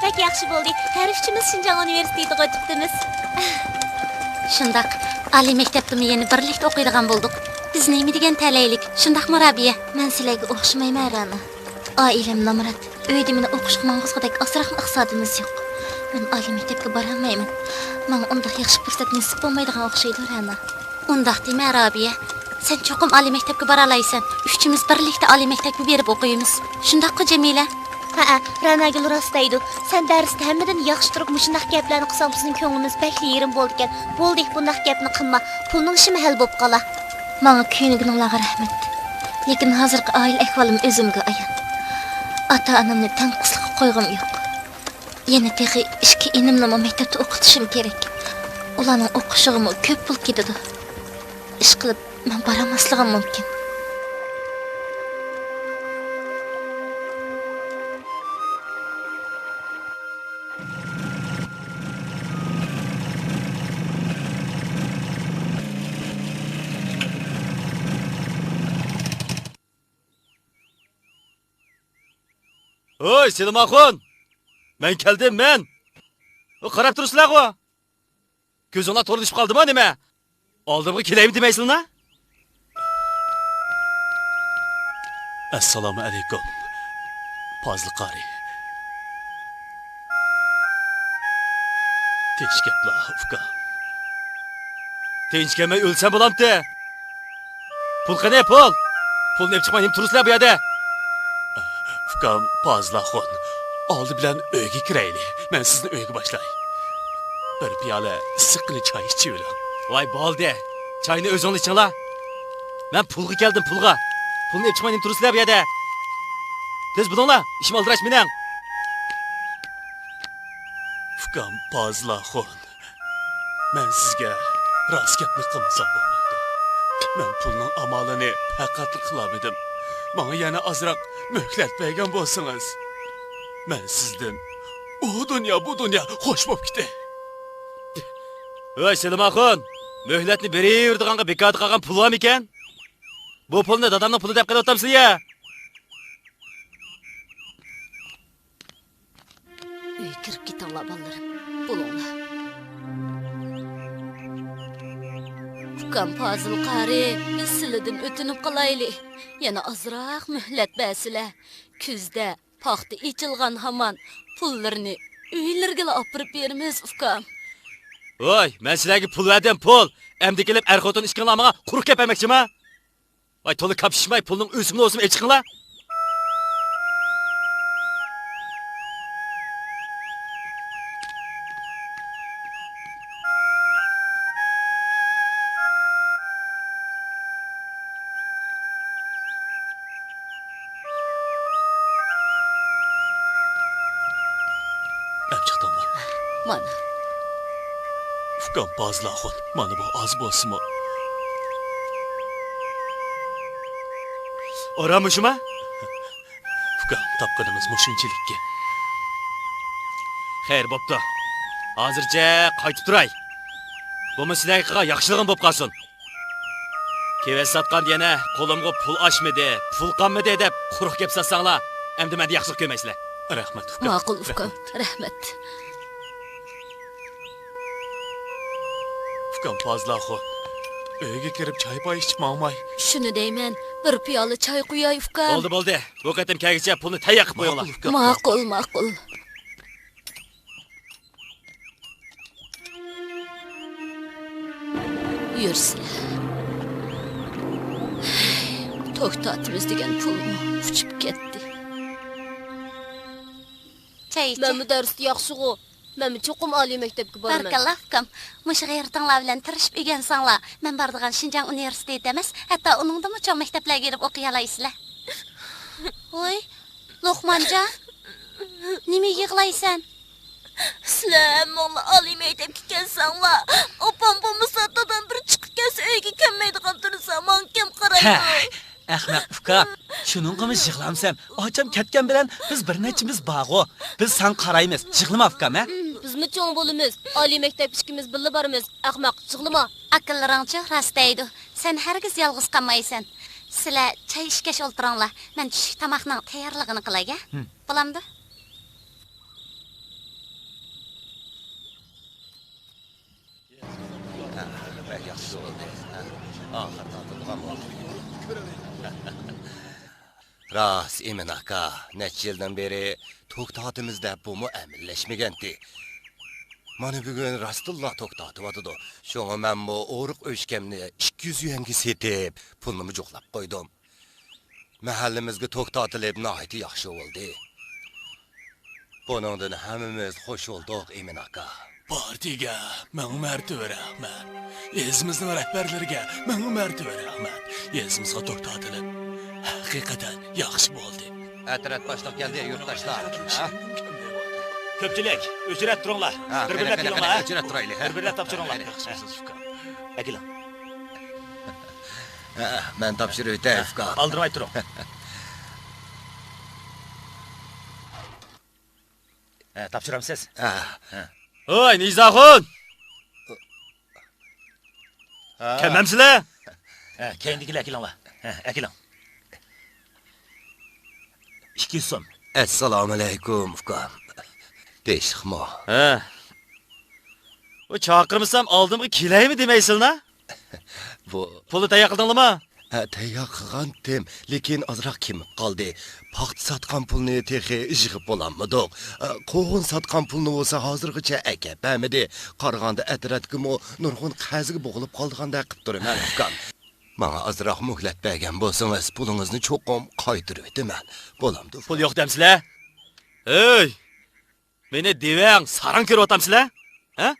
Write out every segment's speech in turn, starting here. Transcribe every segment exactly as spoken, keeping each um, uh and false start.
بەك ياخشى بولدى. ھەر ئۈچىمىز شىنجاڭ ئۇنىۋېرسىتېتىغا ئۆتۈپتىمىز. شۇنداق. ئالىي مەكتەپتىمۇ يەنە بىرلىكتە ئوقۇيدىغان بولدۇق. بىز نېمە دېگەن تەلەيلىك، شۇنداقمۇ، رابىيە؟ مەن سىلەرگە ئوخشىمايمەن، رەنا. ئائىلەم نامرات. ئۆيدە مېنى ئوقۇشقا ماڭغۇزغۇدەك ئازراقمۇ ئىقتىسادىمىز يوق. مەن ئالىي مەكتەپكە بارالمايمەن. ماڭا ئۇنداق ياخشى پۇرسەت نېسىپ بولمايدىغان ئوخشايدۇ، رەنا. ئۇنداق دېمە، رابىيە. سەن چوقۇم ئالىي مەكتەپكە بارالايسەن. ئۈچىمىز بىرلىكتە ئالىي مەكتەپكە بېرىپ ئوقۇيمىز. شۇنداققۇ، جەمىلە؟ ھەئە، رەناگۈل راست دەيدۇ. سەن دەرستە ھەممىدىن ياخشى تۇرۇپ مۇشۇنداق گەپلەرنى قىلساڭ، بىزنىڭ كۆڭلىمىز بەكلا يېرىم بولىدىكەن. بولدى، بۇنداق گەپنى قىلما. پۇلنىڭ ئىشىمۇ ھەل بولۇپ قالا. ماڭا كۆيۈنگىنىڭلارغا رەھمەت. لېكىن ھازىرقى ئائىلە ئەھۋالىم ئۆزۈمگە ئايان. ئاتا-ئانامنى تەڭ قىسلىققا قويغۇم يوق. يەنە تېخى ئىككى ئىنىمنىمۇ مەكتەپتە ئوقۇتۇشۇم كېرەك. ئۇلارنىڭ ئوقۇشىغىمۇ كۆپ پۇل كېتىدۇ. ئىشقىلىپ، مەن بارالماسلىقىم مۇمكىن. ھوي، سېلىم ئاخۇن! مەن كەلدىم، مەن! قاراپ تۇرسىلەرغۇ! كۆزۈڭلار تورلىشىپ قالدىما نېمە؟ ئالدىمغا كېلەيمۇ دېمەيسىلەر؟ ئەسسالامۇ ئەلەيكۇم، پازىل قارى. تىنچ گەپلا، ئۇكا. تىنچ كەلمەي ئۆلسەم بولامتى؟ پۇل قېنى، پۇل؟ پۇلنى ئېلىپ چىقماي نېمە تۇرىسىلەر بۇ يەردە؟ ئۇكام پازىل ئاخۇن، ئالدى بىلەن ئۆيگە كىرەيلى. مەن سىزنى ئۆيگە باشلاي. بىر پىيالە ئىسسىققىنە چاي ئىچىۋېلىڭ. ۋاي، بولدى. چاينى ئۆزۈڭلار ئىچىڭلار. مەن پۇلغا كەلدىم، پۇلغا. پۇلنى ئېلىپ چىقماي نېمە تۇرىسىلەر بۇ يەردە؟ تېز بولۇڭلار، ئىشىم ئالدىراش مېنىڭ. ئۇكام پازىل ئاخۇن. مەن سىزگە راست گەپنى قىلمىسام بولمايدۇ. مەن پۇلنىڭ ئامالىنى پەقەتلا قىلالمىدىم. ماڭا يەنە ئازراق مۆھلەت بەرگەن بولسىڭىز، مەن سىزدىن ئۇ دۇنيا، بۇ دۇنيا خوش بولۇپ كېتەي. ھۆي، سېلىم ئاخۇن، مۆھلەتنى بېرىۋېرىدىغانغا بىكاردا قالغان پۇل بارمىكەن؟ بۇ پۇلنى دادامنىڭ پۇلى دەپ قېلىۋاتامسىلەر يا؟ ئۆيگە كىرىپ كېتىڭلار، بالىلىرىم. بولۇڭلار. ئۇكام پازىل قارى، بىز سىلىدىن ئۆتۈنۈپ قالايلى. يەنە ئازراق مۆھلەت بەرسىلە. كۈزدە پاختا ئېچىلغان ھامان پۇللىرىنى ئۆيلىرىگىلا ئاپىرىپ بېرىمىز، ئۇكام. ۋاي، مەن سىلەرگە پۇل بەردىم، پۇل. ئەمدى كېلىپ ئەر-خوتۇن ئىككىڭلار ماڭا قۇرۇق گەپ بەرمەكچىما؟ ۋاي، تولا كاپشىشماي، پۇلنىڭ ئۆسۈمىنى بولسىمۇ ئېلىپ چىقىڭلار. ئەپ چىقتىڭلار. مانا. ئۇكام پازىل ئاخۇن، مانا بۇ ئاز بولسىمۇ. ئاران مۇشۇما؟ ئۇكام، تاپقىنىمىز مۇشۇنچىلىككەن. خەير، بوپتۇ. ھازىرچە قايتىپ تۇراي. بۇمۇ سىلەرگە قىلغان ياخشىلىقىم بولۇپ قالسۇن. كېۋەز ساتقاندا يەنە قولۇمغا پۇل ئاشمىدى، پۇل قالمىدى دەپ قۇرۇق گەپ ساتساڭلار، ئەمدى مەندىن ياخشىلىق كۆرمەيسىلەر. رەھمەت، ئۇكام. ماقۇل، ئۇكام. رەھمەت. ئۇكام پازىل ئاخۇن، ئۆيگە كىرىپ چاي-پاي ئىچىپ ماڭماي. شۇنى دەيمەن، بىر پىيالە چاي قۇياي، ئۇكام. بولدى، بولدى. بۇ قېتىم كەلگۈچە پۇلنى تەييار قىلىپ قويۇڭلار. ماقۇل، ئۇكام. ماقۇل، ماقۇل. يۈرسىلە. توختاتىمىز دېگەن پۇلمۇ ئۇچۇپ كەتتى. چاي ئىچە. مەنمۇ دەرستە ياخشىغۇ. مەنمۇ چوقۇم ئالىي مەكتەپكە بارىمەن. بارىكاللا، ئۇكام. مۇشۇ غەيرىتىڭلار بىلەن تىرىشىپ ئۆگەنسەڭلار، مەن بارىدىغان شىنجاڭ ئۇنىۋېرسىتېتى ئەمەس، ھەتتا ئۇنىڭدىنمۇ چوڭ مەكتەپلەرگە بېرىپ ئوقۇيالايسىلەر. ۋوي، لوقمانجان، نېمە يىغلايسەن؟ سىلەر ھەممىڭلار ئالىي مەكتەپكە كەلسەڭلار، ئاپام بولمىسا، دادام بىر چىقىپ كەتسە ئۆيگە كەلمەيدىغان تۇرسا، ماڭا كىم قارايدۇ؟ ھە، ئەخمەق ئۇكا، شۇنىڭغىمۇ يىغلامسەن؟ ئاچام كەتكەن بىلەن بىز بىر نەچچىمىز بارغۇ. بىز ساڭا قارايمىز. يىغلىما ئۇكام، ھە؟ بىزمۇ چوڭ بولىمىز. ئالىي مەكتەپكە ئىككىمىز بىللە بارىمىز. ئەخمەق، يىغلىما. ئاكىلىرىڭچۇ راست دەيدۇ. سەن ھەرگىز يالغۇز قالمايسەن. سىلەر چاي ئىچكەچ ئولتۇرۇڭلار. مەن چۈشلۈك تاماقنىڭ تەييارلىقىنى قىلاي، ھە؟ ھىم. بولامدۇ؟ ئاخىر تارتىدىغان بولدى. راست، ئىمىن ئاكا، نەچچە يىلدىن بېرى توك تارتىمىز دەپ بۇمۇ ئەمەلىيلەشمىگەنتى. مانا بۈگۈن راستتىنلا توك تارتىۋاتىدۇ. شۇڭا مەنمۇ ئورۇق ئۆچكەمنى ئىككى يۈز يۈەنگە سېتىپ، پۇلنىمۇ جۇقلاپ قويدۇم. مەھەللىمىزگە توك تارتىلىپ ناھايىتى ياخشى بولدى. بۇنىڭدىن ھەممىمىز خۇش بولدۇق، ئىمىن ئاكا. پارتىيەگە مىڭ مەرتىۋە رەھمەت. يېزىمىزنىڭ رەھبەرلىرىگە مىڭ مەرتىۋە رەھمەت. يېزىمىزغا توك تارتىلىپ، ھەقىقەتەن ياخشى بولدى. ئەترەت باشلىقى كەلدى، يۇرتداشلار. ھە؟ كۆپچىلىك، ئۆچرەت تۇرۇڭلار. ھە، بىر-بىرلەپ قېنى، قېنى، كېلىڭلار. ئۆچرەت تۇرايلى، ھە؟ بىر-بىرلەپ تاپشۇرۇڭلار. ھە. ئەكېلىڭ. ھە، مەن تاپشۇرۇۋېتەي، ئۇكام. ئالدىرىماي تۇرۇڭ. ھە، تاپشۇرامسىز؟ ھە. ھە. ھوي، نىزاخۇن! ھە. كەلمەمسىلەر؟ ھە، كەينىدىكىلەر ئەكېلىڭلار. ھە، ئەكېلىڭ. ئىككى يۈز سوم. ئەسسالامۇئەلەيكۇم، ئۇكام. تىنچلىقمۇ؟ ھە. ئۇ چاقىرمىسام ئالدىمغا كېلەيمۇ دېمەيسىلەر؟ بۇ پۇلنى تەييار قىلدىڭلارمۇ؟ ھە، تەييار قىلغانتىم، لېكىن ئازراق كېمىپ قالدى. پاختا ساتقان پۇلنى تېخى يىغىپ بولالمىدۇق. ھە، قوغۇن ساتقان پۇلنى بولسا ھازىرغىچە ئەكەپ بەرمىدى. قارىغاندا ئەترەتكىمۇ نۇرغۇن قەرزگە بوغۇلۇپ قالىدىغاندەك قىپ تۇرىمەن، ئۇكام. ماڭا ئازراق مۆھلەت بەرگەن بولسىڭىز، پۇلىڭىزنى چوقۇم قايتۇرۇۋېتىمەن. بولامدۇ، ئۇكام؟ پۇل يوق دەمسىلەر؟ ھەي! مېنى دېۋەڭ، ساراڭ كۆرۈۋاتامسىلەر؟ ھە؟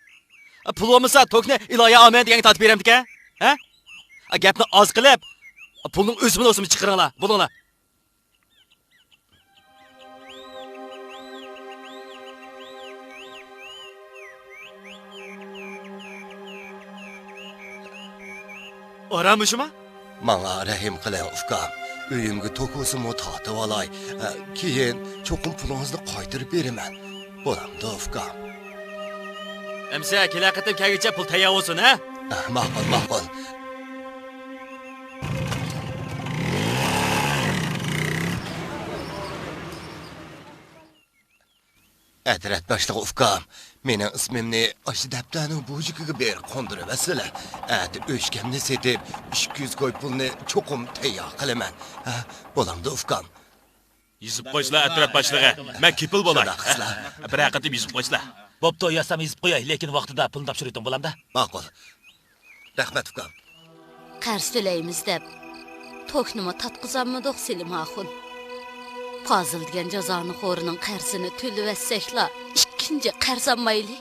پۇل بولمىسا، توكنى ئىلاھىي ئامىن دېگەنگە تارتىپ بېرەمدىكەن؟ ھە؟ گەپنى ئاز قىلىپ، پۇلنىڭ ئۆسمىنى ئۆسمىنى چىقىرىڭلار، بولۇڭلار. ئاران مۇشۇما؟ ماڭا رەھىم قىلىڭ، ئۇكام. ئۆيۈمگە توك بولسىمۇ تارتىۋالاي. ئە، كېيىن چوقۇم پۇلىڭىزنى قايتۇرۇپ بېرىمەن. بولامدۇ، ئۇكام؟ ئەمسە كېلەر قېتىم كەلگۈچە پۇل تەييار بولسۇن، ھە؟ ئە، ماقۇل، ماقۇل. ئەترەت باشلىقى، ئۇكام، مېنىڭ ئىسمىمنى ئاشۇ دەپتەرنىڭ بۇژىكىغا بېرىپ قوندۇرۇۋەتسىلە. ئەتە ئۆچكەمنى سېتىپ، ئىككى يۈز كوي پۇلنى چوقۇم تەييار قىلىمەن. ھە، بولامدۇ، ئۇكام؟ يېزىپ قويسىلا، ئەترەت باشلىقى. مەن كېپىل بولاي. شۇنداق قىلسىلا. بىرەر قېتىم يېزىپ قويسىلا. بوپتۇ، يازسام يېزىپ قوياي، لېكىن ۋاقتىدا پۇلنى تاپشۇرۇۋېتىڭ، بولامدا؟ ماقۇل. رەھمەت، ئۇكام. قەرز تۆلەيمىز دەپ، توكنىمۇ تارتقۇزالمىدۇق، سېلىم ئاخۇن. پازىل دېگەن جازانىخورنىڭ قەرزىنى تۆلىۋەتسەكلا، ئىككىنچى قەرز ئالمايلى.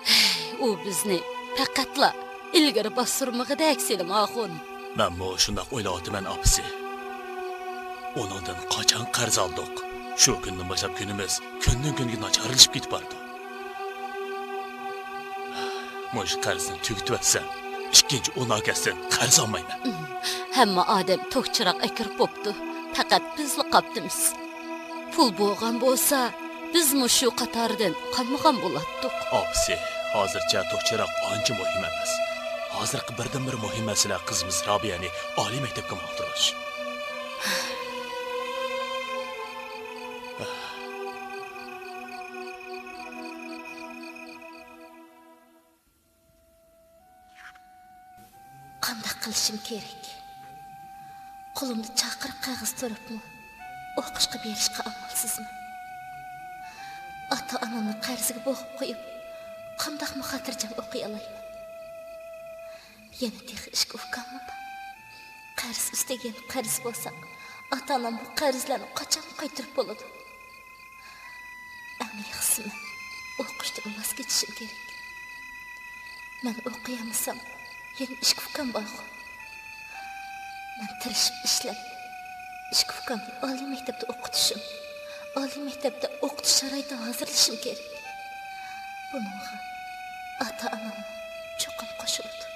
ھەي، ئۇ بىزنى پەقەتلا ئىلگىرى باستۇرمىغۇدەك، سېلىم ئاخۇن. مەنمۇ شۇنداق ئويلاۋاتىمەن، ئاپىسى. ئۇنىڭدىن قاچان قەرز ئالدۇق؟ شۇ كۈندىن باشلاپ كۈنىمىز كۈندىن-كۈنگە ناچارلىشىپ كېتىپ بارىدۇ. مۇشۇ قەرزنى تۈگىتىۋەتسەم، ئىككىنچى ئۇناكەستىن قەرز ئالمايمەن. ھەممە ئادەم توك چىراغ ئەكىرىپ بوپتۇ. پەقەت بىزلا قاپتىمىز. پۇل بولغان بولسا، بىزمۇ شۇ قاتاردىن قالمىغان بولاتتۇق. ئاپىسى، ھازىرچە توك چىراغ ئانچە مۇھىم ئەمەس. ھازىرقى بىردىنبىر مۇھىم مەسىلە قىزىمىز رابىيەنى ئالىي مەكتەپكە ماڭدۇرۇش. قانداق قىلىشىم كېرەك؟ قولۇمدا چاقىرىق قەغىزى تۇرۇپمۇ، ئوقۇشقا بېرىشقا ئامالسىزمەن. ئاتا-ئانامنى قەرزگە بوغۇپ قويۇپ، قانداقمۇ خاتىرجەم ئوقۇيالايمەن؟ يەنە تېخى ئىككى ئۇكاممۇ بار. قەرز ئۈستىگە يەنە قەرز بولسا، ئاتا-ئانام بۇ قەرزلەرنى قاچان قايتۇرۇپ بولىدۇ؟ ئەڭ ياخشىسى مەن ئوقۇشتىن ۋاز كېچىشىم كېرەك. مەن ئوقۇيالمىسام، يەنە ئىككى ئۇكام بارغۇ. مەن تىرىشىپ ئىشلەپ، ئىككى ئۇكامنى ئالىي مەكتەپتە ئوقۇتۇشۇم، ئالىي مەكتەپتە ئوقۇتۇش شارائىتىنى ھازىرلىشىم كېرەك. بۇنىڭغا ئاتا-ئانام چوقۇم قوشۇلىدۇ.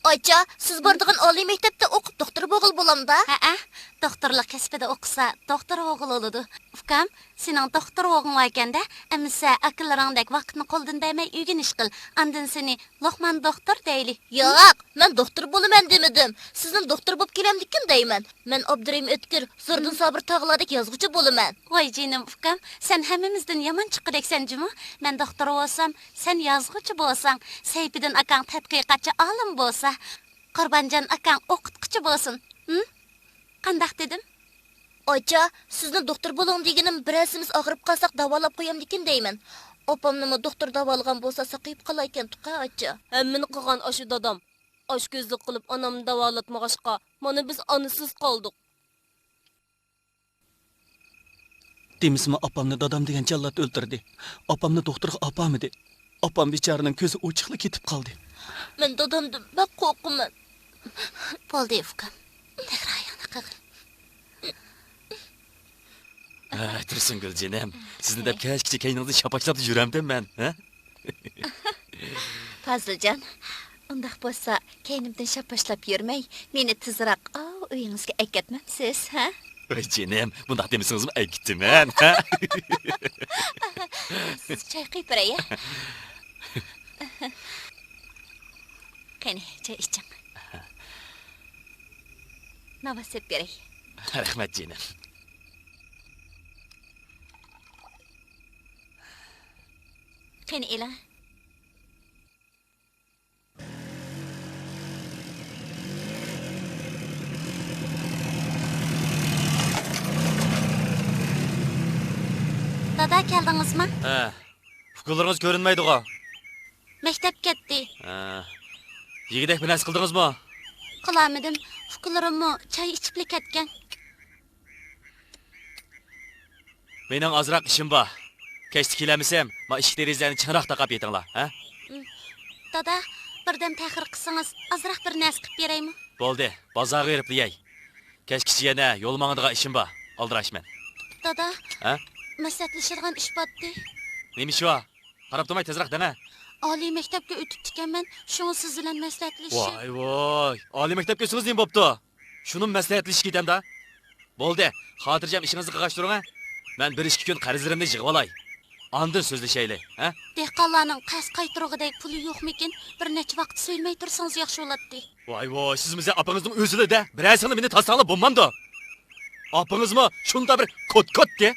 ئاچا، سىز بارىدىغان ئالىي مەكتەپتە ئوقۇپ دوختۇر بوغۇل بولامدا؟ ھەئە، دوختۇرلۇق كەسپىدە ئوقۇسا، دوختۇر بوغۇل بولىدۇ. ئۇكام، سېنىڭ دوختۇر بوغۇڭ باركەندە، ئەمىسە ئاكىلىرىڭدەك ۋاقىتنى قولدىن بەرمەي ئۆگىنىش قىل. ئاندىن سېنى لوقمان دوختۇر دەيلى. ياق، مەن دوختۇر بولىمەن دېمىدىم. سىزنى دوختۇر بولۇپ كېلەمدىكىن دەيمەن. مەن ئابدۇرېھىم ئۆتكۈر، زوردۇن سابىر تاغىلاردەك يازغۇچى بولىمەن. ۋاي جېنىم ئۇكام، سەن ھەممىمىزدىن يامان چىققۇدەكسەن جۇمۇ. مەن دوختۇر بولسام، سەن يازغۇچى بولساڭ، سەيپىدىن ئاكاڭ تەتقىقاتچى ئالىم بولسا، قۇربانجان ئاكاڭ ئوقۇتقۇچى بولسۇن. ھىم؟ قانداق دېدىم؟ ئاچا، سىزنى دوختۇر بولۇڭ دېگىنىم، بىرەرسىمىز ئاغرىپ قالساق داۋالاپ قويامدىكىن دەيمەن. ئاپامنىمۇ دوختۇر داۋالىغان بولسا ساقىيىپ قالايكەنتۇق ھە ئاچا. ھەممىنى قىلغان ئاشۇ دادام. ئاچكۆزلۈك قىلىپ ئانامنى داۋالاتمىغاچقا، مانا بىز ئانىسىز قالدۇق. دېمىسىمۇ ئاپامنى دادام دېگەن جاللات ئۆلتۈردى. ئاپامنى دوختۇرغا ئاپارمىدى. ئاپام بىچارىنىڭ كۆزى ئوچۇقلا كېتىپ قالدى. مەن دادامدىن بەك قورقىمەن. بولدى، ئۇكام. تەكرار يەنە قىلغىن. ھە، تۇرسۇنگۈل جېنىم، سىزنى دەپ كەچكىچە كەينىڭىزنى شاپاشلاپلا يۈرەمدىم مەن، ھە؟ پازىلجان، ئۇنداق بولسا، كەينىمدىن شاپاشلاپ يۈرمەي، مېنى تېزراق ئاۋۇ ئۆيىڭىزگە ئەكەتمەمسىز، ھە؟ ۋاي جېنىم، بۇنداق دېمىسىڭىزمۇ ئەكېتىمەن، ھە؟ سىز چاي قۇيۇپ بېرەي، ھە؟ قېنى، چاي ئىچىڭ. ناۋا سېلىپ بېرەي. رەھمەت جېنىم. قېنى، ئېلىڭ. دادا، كەلدىڭىزمۇ؟ ھە. ئۇكىلىرىڭىز كۆرۈنمەيدىغۇ؟ مەكتەپ كەتتى. ھە. يېگۈدەك بىر نەرسە قىلدىڭىزمۇ؟ قىلالمىدىم. ئۇكىلىرىممۇ چاي ئىچىپلا كەتكەن. مېنىڭ ئازراق ئىشىم بار. كەچتە كېلەلمىسەم، ما ئىشىك دېرىزىلەرنى چىڭراق تاقاپ يېتىڭلار، ھە؟ دادا، بىردەم تەخىر قىلسىڭىز، ئازراق بىر نەرسە قىلىپ بېرەيمۇ؟ بولدى، بازارغا بېرىپلا يەي. كەچكىچە يەنە يول ماڭىدىغان ئىشىم بار، ئالدىراشمەن. دادا، ھە؟ مەسلىھەتلىشىدىغان ئىش باتتى. نېمە ئىش بار؟ قاراپ تۇرماي تېزراق دەڭە. ئالىي مەكتەپكە ئۆتۈپتىكەنمەن، شۇڭا سىز بىلەن مەسلىھەتلىشىپ. ۋاي ۋاي، ئالىي مەكتەپكە ئۆتسىڭىز نېمە بوپتۇ؟ شۇنىمۇ مەسلىھەتلىشىش كېتەمدا؟ بولدى، خاتىرجەم ئىشىڭىزنى قىلغاچ تۇرۇڭ ھە. مەن بىر ئىككى كۈن قەرزلىرىمنى يىغىۋالاي. ئاندىن سۆزلىشەيلى، ھە؟ دېھقانلارنىڭ قەرز قايتۇرغۇدەك پۇلى يوقمىكىن؟ بىر نەچچە ۋاقىت سۆيلىمەي تۇرسىڭىز ياخشى بولاتتى. ۋاي ۋاي، سىزمۇ ئاپىڭىزنىڭ ئۆزىلا-دە، بىرەرسىڭلار مېنى تاسلاڭلار بولمامدۇ؟ ئاپىڭىزمۇ شۇنداق بىر كوت-كوتتى.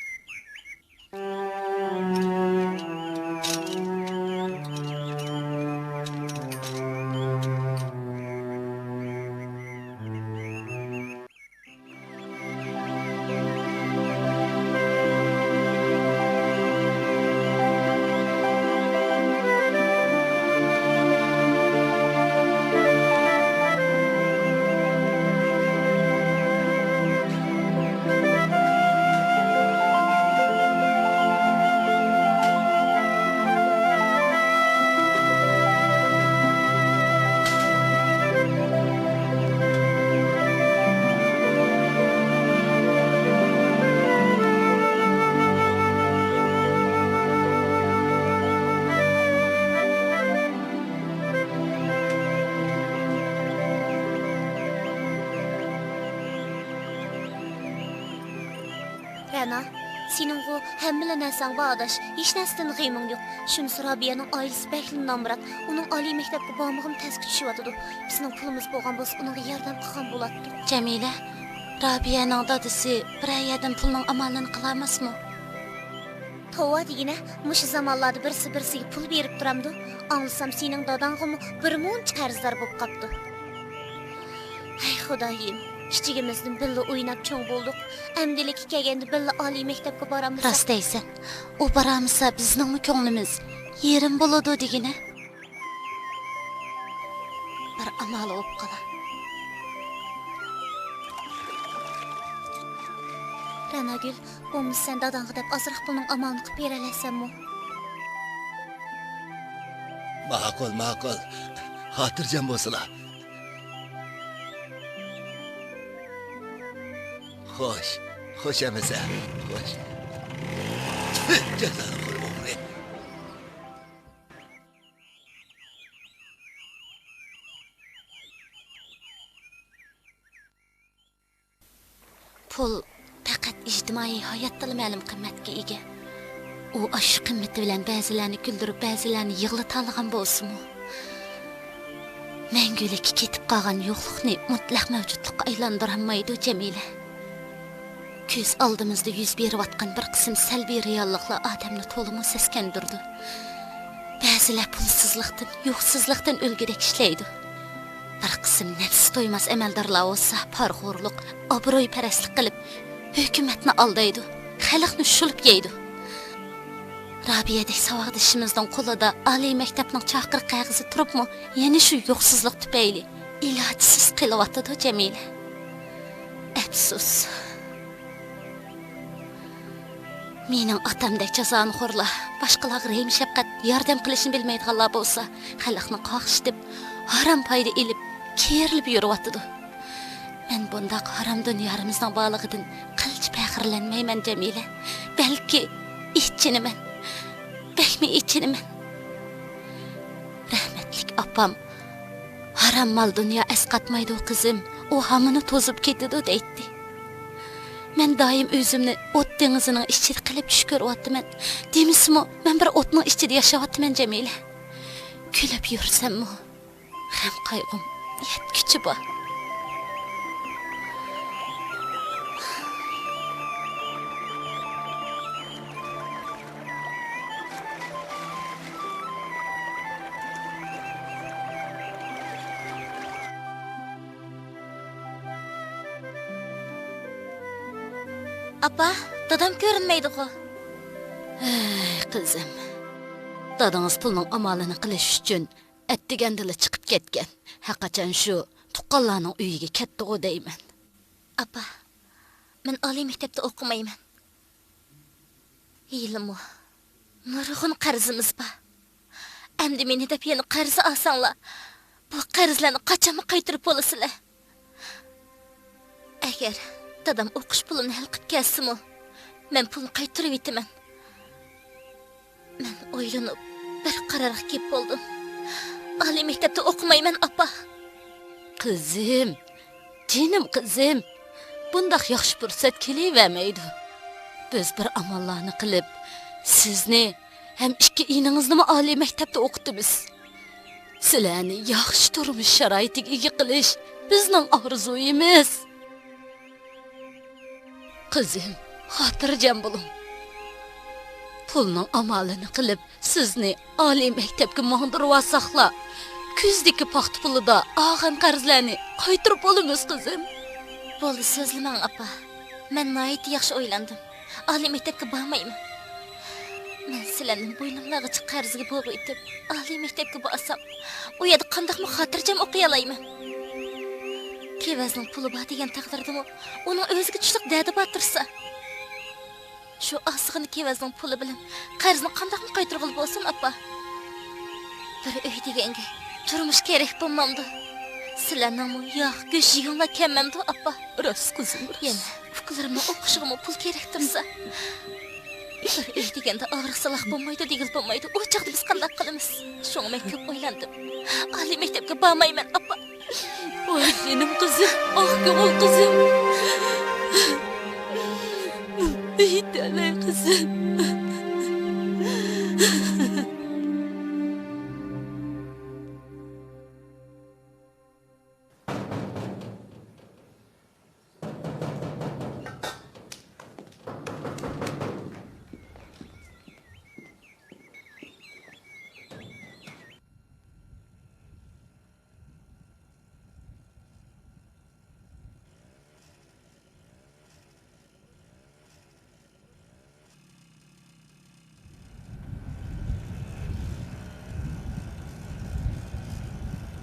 رەنا، سېنىڭغۇ ھەممىلا نەرسەڭ بار ئاداش، ھېچ نەرسىدىن غېمىڭ يوق. شۇنىسى رابىيەنىڭ ئائىلىسى بەكلا نامرات، ئۇنىڭ ئالىي مەكتەپكە بارمىغىمۇ تەسكە چۈشۈۋاتىدۇ. بىزنىڭ پۇلىمىز بولغان بولسا ئۇنىڭغا ياردەم قىلغان بولاتتۇق. جەمىلە، رابىيەنىڭ دادىسى بىرەر يەردىن پۇلنىڭ ئامالىنى قىلالماسمۇ؟ توۋا دېگىنە، مۇشۇ زامانلاردا بىرسى بىرسىگە پۇل بېرىپ تۇرامدۇ؟ ئاڭلىسام سېنىڭ داداڭغىمۇ بىر مۇنچە قەرزدار بولۇپ قاپتۇ. ھەي خۇدايىم، كىچىكىمىزدىن بىللە ئويناپ چوڭ بولدۇق. ئەمدىلىككە كەلگەندە بىللە ئالىي مەكتەپكە بارامىز. راست دەيسەن، ئۇ بارامىسا بىزنىڭمۇ كۆڭلىمىز يېرىم بولىدۇ دېگىنە. بىر ئامال بولۇپ قالا. رەناگۈل، بولمىسا سەن داداڭغا دەپ ئازراق پۇلنىڭ ئامالىنى قىلىپ بېرەلەيسەنمۇ؟ ماقۇل، ماقۇل. خاتىرجەم بولسىلا. خوش، خوش ئەمىسە، خوش. تۈھ، جازالىق ئوغرى. ئاي ھاياتتىلا مەلۇم قىممەتكە ئىگە. ئۇ ئاشۇ قىممىتى بىلەن بەزىلەرنى كۈلدۈرۈپ، بەزىلەرنى يىغلىتالىغان بولسىمۇ، مەڭگۈلۈككە كېتىپ قالغان يوقلۇقنى مۇتلەق مەۋجۇتلۇققا ئايلاندۇرالمايدۇ، جەمىلە. كۆز ئالدىمىزدا يۈز بېرىۋاتقان بىر قىسىم سەلبىي رېئاللىقلار ئادەمنى تولىمۇ سەسكەندۈرىدۇ. بەزىلەر پۇلسىزلىقتىن، يوقسۇزلۇقتىن ئۆلگۈدەك ئىشلەيدۇ. بىر قىسىم نەپسى تويماس ئەمەلدارلار بولسا پارىخورلۇق، ئابرۇيپەرەسلىك قىلىپ، ھۆكۈمەتنى ئالدايدۇ، خەلقنى شۇلۇپ يەيدۇ. رابىيەدەك ساۋاقدىشىمىزنىڭ قولىدا ئالىي مەكتەپنىڭ چاقىرىق قەغىزى تۇرۇپمۇ، يەنە شۇ يوقسۇزلۇق تۈپەيلى ئىلاجسىز قېلىۋاتىدۇ، جەمىلە. ئەپسۇس. مېنىڭ ئاتامدەك جازانىخورلار، باشقىلارغا رەھىم-شەپقەت، ياردەم قىلىشنى بىلمەيدىغانلار بولسا، خەلقنى قاقشىتىپ، ھارام پايدا ئېلىپ، كېرىلىپ يۈرۈۋاتىدۇ. مەن بۇنداق ھارام دۇنيارىمىزنىڭ بارلىقىدىن قىلچە پەخىرلەنمەيمەن، جەمىلە. بەلكى ئېچىنىمەن. بەكمۇ ئېچىنىمەن. رەھمەتلىك ئاپام، «ھارام مال دۇنيا ئەسقاتمايدۇ، قىزىم، ئۇ ھامىنى توزۇپ كېتىدۇ» دەيتتى. مەن دائىم ئۆزۈمنى ئوت دېڭىزىنىڭ ئىچىدە قىلىپ چۈش كۆرۈۋاتىمەن. دېمىسىمۇ، مەن بىر ئوتنىڭ ئىچىدە ياشاۋاتىمەن، جەمىلە. كۈلۈپ يۈرسەممۇ، غەم-قايغۇم يەتكۈچە بار. ئاپا، دادام كۆرۈنمەيدىغۇ؟ ھەي، قىزىم. دادىڭىز پۇلنىڭ ئامالىنى قىلىش ئۈچۈن ئەتىگەندىلا چىقىپ كەتكەن. ھەرقاچان شۇ تۇغقانلارنىڭ ئۆيىگە كەتتىغۇ دەيمەن. ئاپا، مەن ئالىي مەكتەپتە ئوقۇمايمەن. ھېلىمۇ نۇرغۇن قەرزىمىز بار. ئەمدى مېنى دەپ يەنە قەرز ئالساڭلار، بۇ قەرزلەرنى قاچانمۇ قايتۇرۇپ بولىسىلەر؟ ئەگەر دادام ئوقۇش پۇلىنى ھەل قىلىپ كەلسىمۇ، مەن پۇلنى قايتۇرۇۋېتىمەن. مەن ئويلىنىپ، بىر قارارغا كېلىپ بولدۇم. ئالىي مەكتەپتە ئوقۇمايمەن، ئاپا. قىزىم، جېنىم قىزىم، بۇنداق ياخشى پۇرسەت كېلىۋەرمەيدۇ. بىز بىر ئاماللارنى قىلىپ، سىزنى ھەم ئىككى ئىنىڭىزنىمۇ ئالىي مەكتەپتە ئوقۇتىمىز. سىلەرنى ياخشى تۇرمۇش شارائىتىگە ئىگە قىلىش بىزنىڭ ئارزۇيىمىز. قىزىم، خاتىرجەم بولۇڭ. پۇلنىڭ ئامالىنى قىلىپ، سىزنى ئالىي مەكتەپكە ماڭدۇرۇۋالساقلا، كۈزدىكى پاختا پۇلىدا ئالغان قەرزلەرنى قايتۇرۇپ بولىمىز، قىزىم. بولدى، سۆزلىمەڭ، ئاپا. مەن ناھايىتى ياخشى ئويلاندىم. ئالىي مەكتەپكە بارمايمەن. مەن سىلەرنى بوينۇملارغىچە قەرزگە بوغۇۋېتىپ، ئالىي مەكتەپكە بارسام، ئۇ يەردە قانداقمۇ خاتىرجەم ئوقۇيالايمەن؟ كېۋەزنىڭ پۇلى بار دېگەن تەقدىردىمۇ، ئۇنىڭ ئۆزىگە چۈشلۈك دەردى بار تۇرسا. شۇ ئازغىنە كېۋەزنىڭ پۇلى بىلەن قەرزنى قانداقمۇ قايتۇرغىلى بولسۇن، ئاپا؟ بىر ئۆي دېگەنگە تۇرمۇش كېرەك بولمامدۇ؟ سىلەرنىڭمۇ ياغ، گۆش يېگۈڭلار كەلمەمدۇ، ئاپا؟ راست، قىزىم، راست. يەنە ئۇكىلىرىمنىڭ ئوقۇشىغىمۇ پۇل كېرەك تۇرسا. بىر ئۆي دېگەندە ئاغرىق-سالاق بولمايدۇ دېگىلى بولمايدۇ. ئۇ چاغدا بىز قانداق قىلىمىز؟ شۇڭا مەن كۆپ ئويلاندىم. ئالىي مەكتەپكە بارمايمەن، ئاپا. ۋاي جېنىم قىزىم، ئاق كۆڭۈل قىزىم. يېتەلەي قىزىم.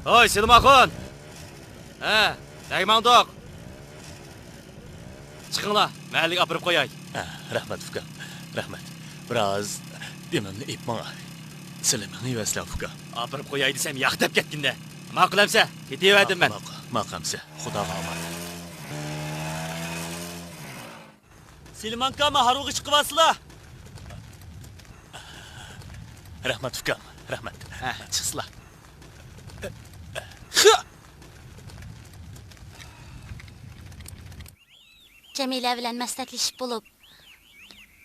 ھوي، سېلىم ئاخۇن! ھە، نەگە ماڭدۇق؟ چىقىڭلار، مەھەللىگە ئاپىرىپ قوياي. ھە، رەھمەت، ئۇكام، رەھمەت. بىراز دېمىمنى ئېلىپ ماڭاي. سىلە مېڭىۋەرسىلە، ئۇكام. ئاپىرىپ قوياي دېسەم، ياق دەپ كەتكىندە. ماقۇل ئەمسە، كېتىۋەردىم مەن. ماقۇل، ماقۇل ئەمسە، خۇداغا ئامانەت. سېلىم ئاكا، مانا ھارۋىغا چىقىۋالسىلا. رەھمەت، ئۇكام، رەھمەت. ھە، چىقسىلا. جەمىلە بىلەن مەسلىھەتلىشىپ بولۇپ،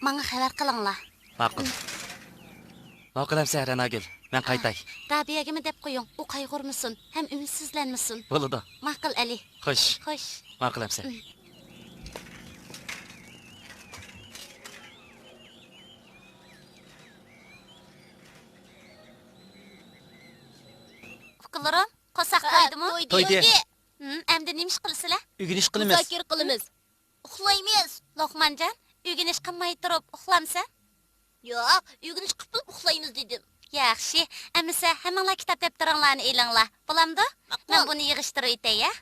ماڭا خەۋەر قىلىڭلار. ماقۇل. ماقۇل ئەمسە، رەناگۈل. مەن قايتاي. رابىيەگىمۇ دەپ قويۇڭ، ئۇ قايغۇرمىسۇن ھەم ئۈمىدسىزلەنمىسۇن. بولىدۇ. ماقۇل، ئەلى. خوش. خوش. ماقۇل ئەمسە. ئۇكىلىرىم، قورساق تويدىمۇ؟ تويدى. تويدى. ھىم، ئەمدى نېمە ئىش قىلىسىلەر؟ ئۆگىنىش قىلىمىز. مۇزاكىرە قىلىمىز. ئۇخلايمىز. لوقمانجان، ئۆگىنىش قىلماي تۇرۇپ ئۇخلامسەن؟ ياق، ئۆگىنىش قىپلا ئۇخلايمىز دېدىم. ياخشى، ئەمىسە ھەممىڭلار كىتاب دەپتىرىڭلارنى ئېلىڭلار. بولامدۇ؟ ماقۇل. مەن بۇنى يىغىشتۇرۇۋېتەي، ھە؟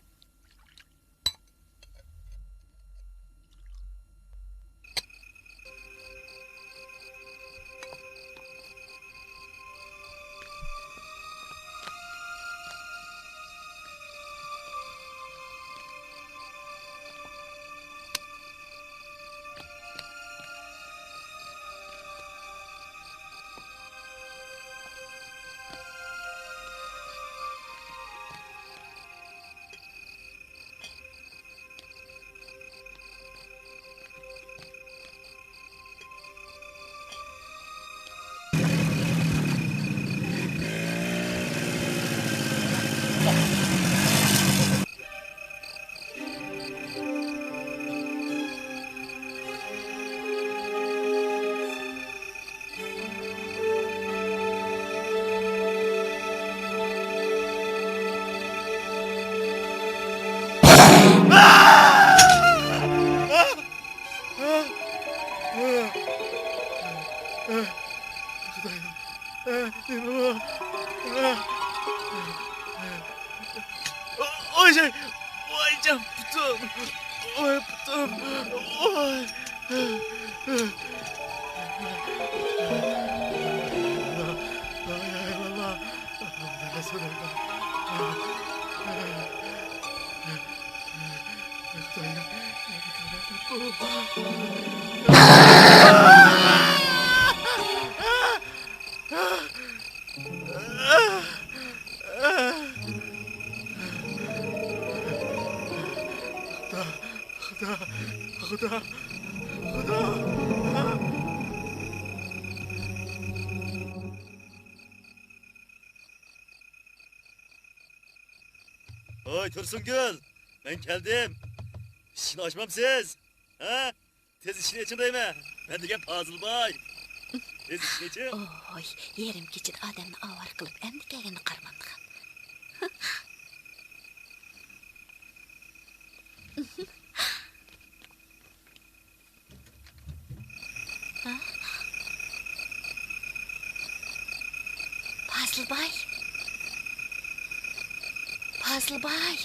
ۋاي جان، ۋاي جان، پۇتۇم، ۋاي پۇتۇم، ۋاي. لا، لا، لا، لا. خۇدا، خۇدا، خۇدا، خۇدا. ھوي، تۇرسۇنگۈل، مەن كەلدىم. ئىشىكنى ئاچمامسىز؟ ھە؟ تېز ئىشىكنى ئېچىڭ دەيمەن. مەن دېگەن پازىل باي. تېز ئىشىكنى ئېچىڭ. ئوي، يېرىم كېچىدە ئادەمنى ئاۋارە قىلىپ، ئەمدى كەلگىنىنى قارىمامدىغان. ھە؟ پازىل باي. پازىل باي.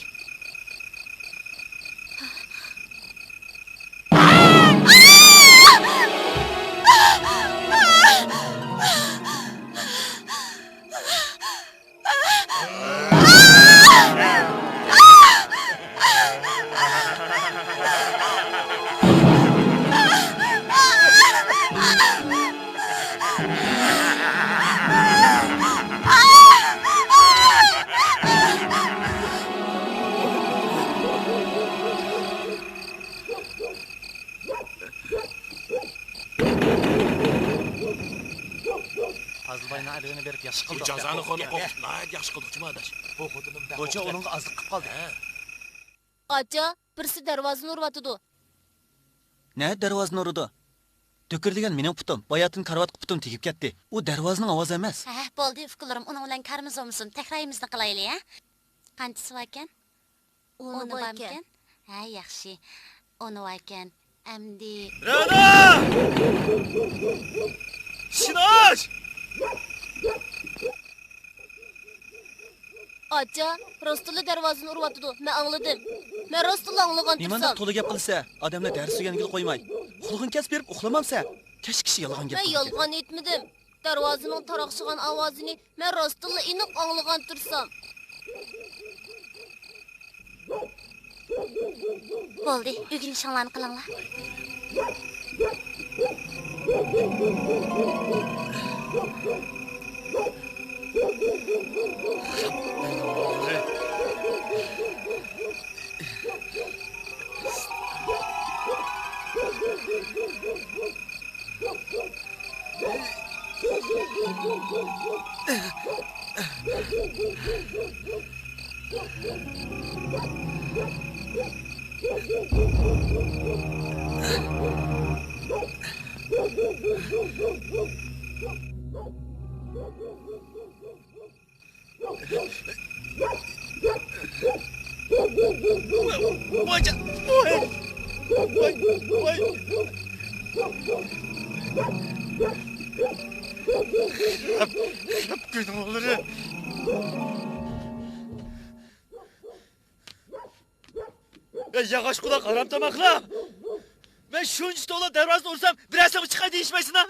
پازىلباينىڭ ئەدىۋىنى بېرىپ ياخشى قىلدۇق. بۇ جازانىخورنى قوغۇتۇپ ناھايىتى ياخشى قىلدۇقچۇ ئاداش. بۇ خوتۇنۇم بەك بۇچە ئوخشاش. ئۇنىڭغا ئازلىق قىلىپ قالدى. ھە. ئاچا، بىرسى دەرۋازىنى ئۇرۇۋاتىدۇ. نە دەرۋازىنى ئۇرىدۇ؟ دۈكۈر دېگەن مېنىڭ پۇتۇم، باياتىن كارىۋاتقا پۇتۇم تېگىپ كەتتى. ئۇ دەرۋازىنىڭ ئاۋازى ئەمەس. ھە، بولدى، ئۇكىلىرىم، ئۇنىڭ بىلەن كارىمىز بولمىسۇن، تەكرارىمىزنى قىلايلى، ھە؟ قانچىسى باركەن؟ ئونى باركەن. ھە، ياخشى. ئونى باركەن. ئەمدى. رەنا! ئىشىكنى ئاچ! ئاچا، راستتىنلا دەرۋازىنى ئۇرۇۋاتىدۇ. مەن ئاڭلىدىم. مەن راستتىنلا ئاڭلىغان تۇرسام. نېمانداق تولا گەپ قىلىسەن؟ ئادەملەر دەرس ئۆگەنگىلى قويماي. ئۇخلىغىنى كەس بېرىپ ئۇخلىمامسەن؟ كەچ كىشى يالغان گەپ قىلىدىكەن. مەن يالغان ئېيتمىدىم. دەرۋازىنىڭ تاراقشىغان ئاۋازىنى مەن راستتىنلا ئېنىق ئاڭلىغان تۇرسام. بولدى، ئۆگىنىشىڭلارنى قىلىڭلار. ۋاي جان، ۋاي، ۋاي، ۋاي. خەپ، خەپ گۇناھلىرى. ئەي ياغاچ قۇلاق ھارام تاماقلار! مەن شۇنچە تولا دەرۋازىنى ئۇرسام، بىرەرسىڭ چىقاي دېيىشمەيسىنا؟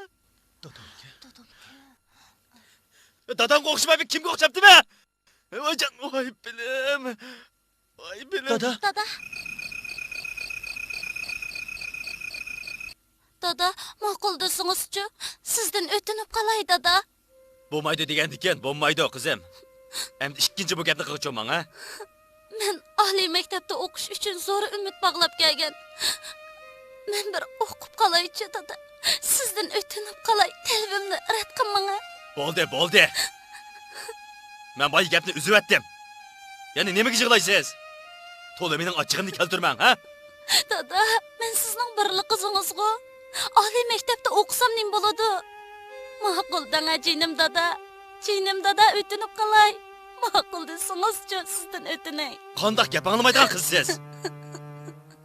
دادامغا ئوخشىماي مەن كىمگە ئوخشاپتىمەن؟ ۋاي جان، ۋاي بىلىم، ۋاي بىلىم. دادا. دادا. دادا، ماقۇل دېسىڭىزچۇ؟ سىزدىن ئۆتۈنۈپ قالاي، دادا. بولمايدۇ دېگەندىكىن، بولمايدۇ، قىزىم. ئەمدى ئىككىنچى بۇ گەپنى قىلغۇچۇ ماڭا. مەن ئالىي مەكتەپتە ئوقۇش ئۈچۈن زور ئۈمىد باغلاپ كەلگەن. مەن بىر ئوقۇپ قالايچۇ، دادا. سىزدىن ئۆتۈنۈپ قالاي، تەلىپىمنى رەت قىلمىڭە. بولدى، بولدى. مەن بايا گەپنى ئۈزۈۋەتتىم. يەنە نېمىگە يىغلايسىز؟ تولا مېنىڭ ئاچچىقىمنى كەلتۈرمەڭ، ھە؟ دادا، مەن سىزنىڭ بىرلا قىزىڭىزغۇ. ئالىي مەكتەپتە ئوقۇسام نېمە بولىدۇ؟ ماقۇل دەڭە، جېنىم دادا. جېنىم دادا، ئۆتۈنۈپ قالاي. ماقۇل دېسىڭىزچۇ، سىزدىن ئۆتۈنەي. قانداق گەپ ئاڭلىمايدىغان قىز سىز؟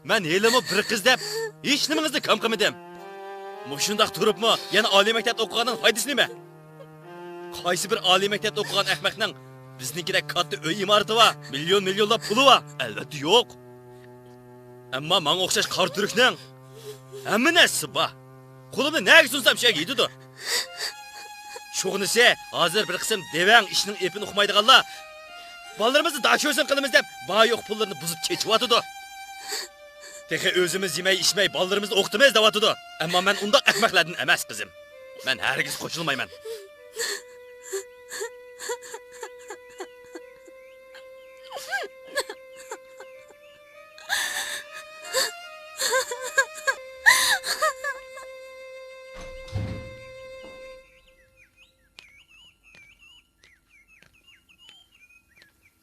مەن ھېلىمۇ بىر قىز دەپ ھېچنېمىڭىزنى كام قىلمىدىم. مۇشۇنداق تۇرۇپمۇ يەنە ئالىي مەكتەپتە ئوقۇغاننىڭ پايدىسى نېمە؟ قايسى بىر ئالىي مەكتەپتە ئوقۇغان ئەخمەقنىڭ بىزنىڭكىدەك كاتتا ئۆي ئىمارىتى بار، مىليون مىليونلاپ پۇلى بار؟ ئەلۋەتتە يوق. ئەمما ماڭا ئوخشاش قارا تۈركنىڭ ھەممە نەرسىسى بار. قولۇمنى نەگە سۇنسام شۇ يەرگە يېتىدۇ. شۇغىنىسى ھازىر بىر قىسىم دېۋەڭ ئىشنىڭ ئېپىنى ئۇقمايدىغانلار بالىلىرىمىزنى داشۆسۈن قىلىمىز دەپ بار يوق پۇللىرىنى بۇزۇپ چېچىۋاتىدۇ. تېخى ئۆزىمىز يېمەي ئىچمەي بالىلىرىمىزنى ئوقۇتىمىز دەۋاتىدۇ. ئەمما مەن ئۇنداق ئەخمەقلەردىن ئەمەس، قىزىم. مەن ھەرگىز قوشۇلمايمەن.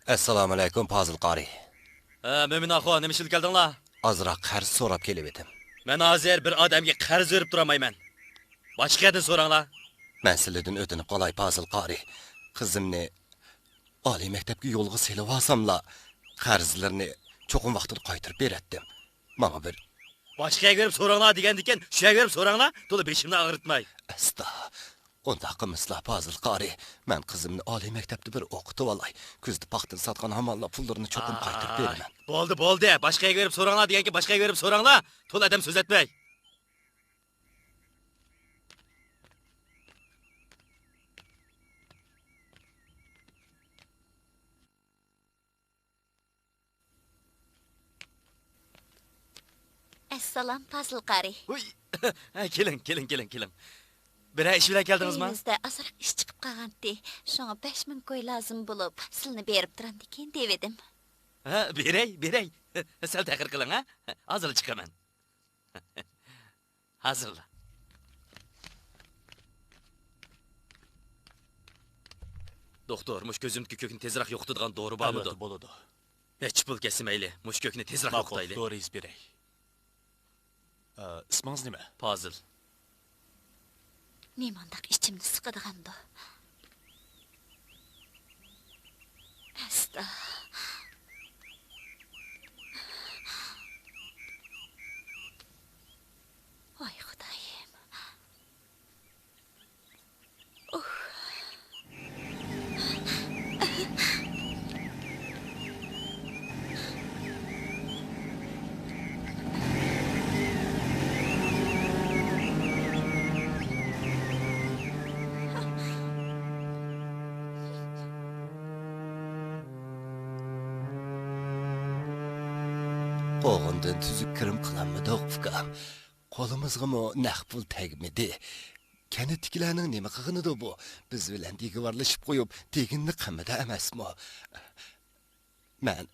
ئەسسالامۇئەلەيكۇم، پازىل قارىي. ھە، مۆمىن ئاخۇن، نېمە ئىش بىلەن كەلدىڭلار؟ ئازراق قەرز سوراپ كېلىۋىدىم. مەن ھازىر بىر ئادەمگە قەرز بېرىپ تۇرالمايمەن. باشقا يەردىن سوراڭلار. مەن سىلىدىن ئۆتۈنۈپ قالاي، پازىل قارىي. قىزىمنى ئالىي مەكتەپكە يولغا سېلىۋالساملا، قەرزلىرىنى چوقۇم ۋاقتىدا قايتۇرۇپ بېرەتتىم. ماڭا بىر باشقا يەرگە بېرىپ سوراڭلار دېگەندىكىن، شۇ يەرگە بېرىپ سوراڭلار، تولا بېشىمنى ئاغرىتماي. ئەستا، ئۇنداق قىلمىسىلا، پازىل قارىي. مەن قىزىمنى ئالىي مەكتەپتە بىر ئوقۇتۇۋالاي. كۈزدە پاختىنى ساتقان ھامانلا پۇللىرىنى چوقۇم قايتۇرۇپ بېرىمەن. بولدى، بولدى. باشقا يەرگە بېرىپ سوراڭلار دېگەنكىن، باشقا يەرگە بېرىپ سوراڭلار. تولا ئادەم سۆزلەتمەي. ئەسسالام، پازىل قارىي. ھوي! ھە، كېلىڭ، كېلىڭ، كېلىڭ، كېلىڭ. بىرەر ئىش بىلەن كەلدىڭىزما؟ ئۆيىمىزدە ئازراق ئىش چىقىپ قالغانتى. شۇڭا بەش مىڭ كوي لازىم بولۇپ، سىلىنى بېرىپ تۇرامدىكىن دېۋىدىم. ھە، بېرەي، بېرەي. سەل تەخىر قىلىڭ، ھە؟ ھازىرلا چىقىمەن. ھازىرلا. دوختۇر، مۇشۇ كۆزۈمدىكى كۆكنى تېزرەك يوقىتىدىغان دورا بارمىدۇ؟ ئەلۋەتتە، بولىدۇ. نەچچە پۇل كەتسە مەيلى، مۇشۇ كۆكنى تېزرەك يوقىتايلى. ماقۇل، دورا يېزىپ بېرەي. ئە، ئىسمىڭىز نېمە؟ پازىل. نېمانداق ئىچىمنى سىقىدىغاندۇ؟ ئەستا. ۋاي خۇدايىم. قوغۇندىن تۈزۈك كىرىم قىلالمىدۇق، ئۇكام. قولىمىزغىمۇ نەق پۇل تەگمىدى. كەنتتىكىلەرنىڭ نېمە قىلغىنىدۇ بۇ؟ بىز بىلەن دېگۈۋارلىشىپ قويۇپ، دېگىنىنى قىلمىدى ئەمەسمۇ؟ مەن،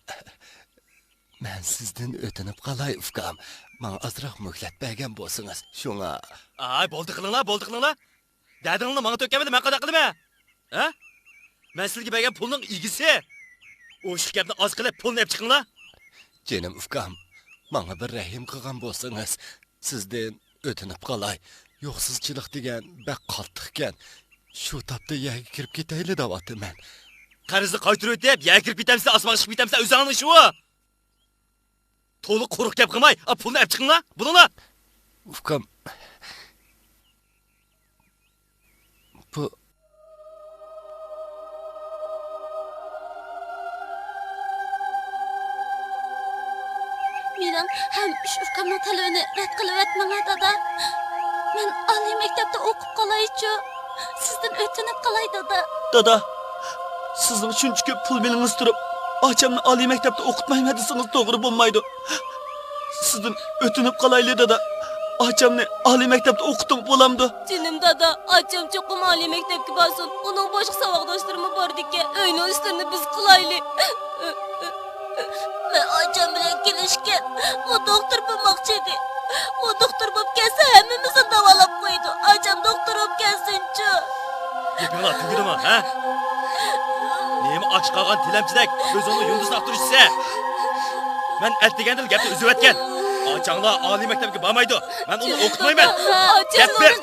مەن سىزدىن ئۆتۈنۈپ قالاي، ئۇكام. ماڭا ئازراق مۆھلەت بەرگەن بولسىڭىز، شۇڭا. ئاي، بولدى قىلىڭلار، بولدى قىلىڭلار. دەردىڭلارنى ماڭا تۆككەن بىلەن مەن قانداق قىلىمەن؟ ھە؟ مەن سىلەرگە بەرگەن پۇلنىڭ ئىگىسى. ئوشۇق گەپنى ئاز قىلىپ، پۇلنى ئېلىپ چىقىڭلار. جېنىم ئۇكام، ماڭا بىر رەھىم قىلغان بولسىڭىز، سىزدىن ئۆتۈنۈپ قالاي. يوقسۇزچىلىق دېگەن بەك قاتتىقكەن. شۇ تاپتا يەرگە كىرىپ كېتەيلى دەۋاتىمەن. قەرزنى قايتۇرۇۋېتىپ، يەرگە كىرىپ كېتەمسىلەر، ئاسمانغا چىقىپ كېتەمسىلەر، ئۆزۈڭلارنىڭ ئىشى ئۇ. تولا قۇرۇق گەپ قىلماي، ئا، پۇلنى ئەپ چىقىڭلار. بۇلۇڭلار. ئۇكام. بۇ. مېنىڭ ھەم ئۈچ ئۇكامنىڭ تەلىپىنى رەت قىلىۋەتمەڭ، دادا. مەن ئالىي مەكتەپتە ئوقۇپ قالايچۇ. سىزدىن ئۆتۈنۈپ قالاي، دادا. دادا، سىزنىڭ شۇنچە كۆپ پۇل مېلىڭىز تۇرۇپ، ئاچامنى ئالىي مەكتەپتە ئوقۇتمايمەن دېسىڭىز توغرا بولمايدۇ. سىزدىن ئۆتۈنۈپ قالايلى، دادا. ئاچامنى ئالىي مەكتەپتە ئوقۇتۇڭ، بولامدۇ؟ جېنىم دادا، ئاچام چوقۇم ئالىي مەكتەپكە بارسۇن. ئۇنىڭ باشقا ساۋاقداشلىرىمۇ باردىكەن. ئۆينىڭ ئىشلىرىنى بىز قىلايلى. مەن ئاچام بىلەن كېلىشكەن. ئۇ دوختۇر بولماقچى ئىدى. ئۇ دوختۇر بولۇپ كەلسە، ھەممىمىزنى داۋالاپ قويىدۇ. ئاچام دوختۇر بولۇپ كەلسۇنچۇ. گېپىڭلار تۈگىدىمۇ، ھە؟ نېمە ئاچ قالغان تىلەمچىدەك ئۆزۈڭنى يۇندۇزلاپ تۇرۇشسە. مەن ئەتىگەندىلا گەپنى ئۈزۈۋەتكەن. ئاچاڭلار ئالىي مەكتەپكە بارمايدۇ. مەن ئۇنى ئوقۇتمايمەن. دەپ بېرىپ.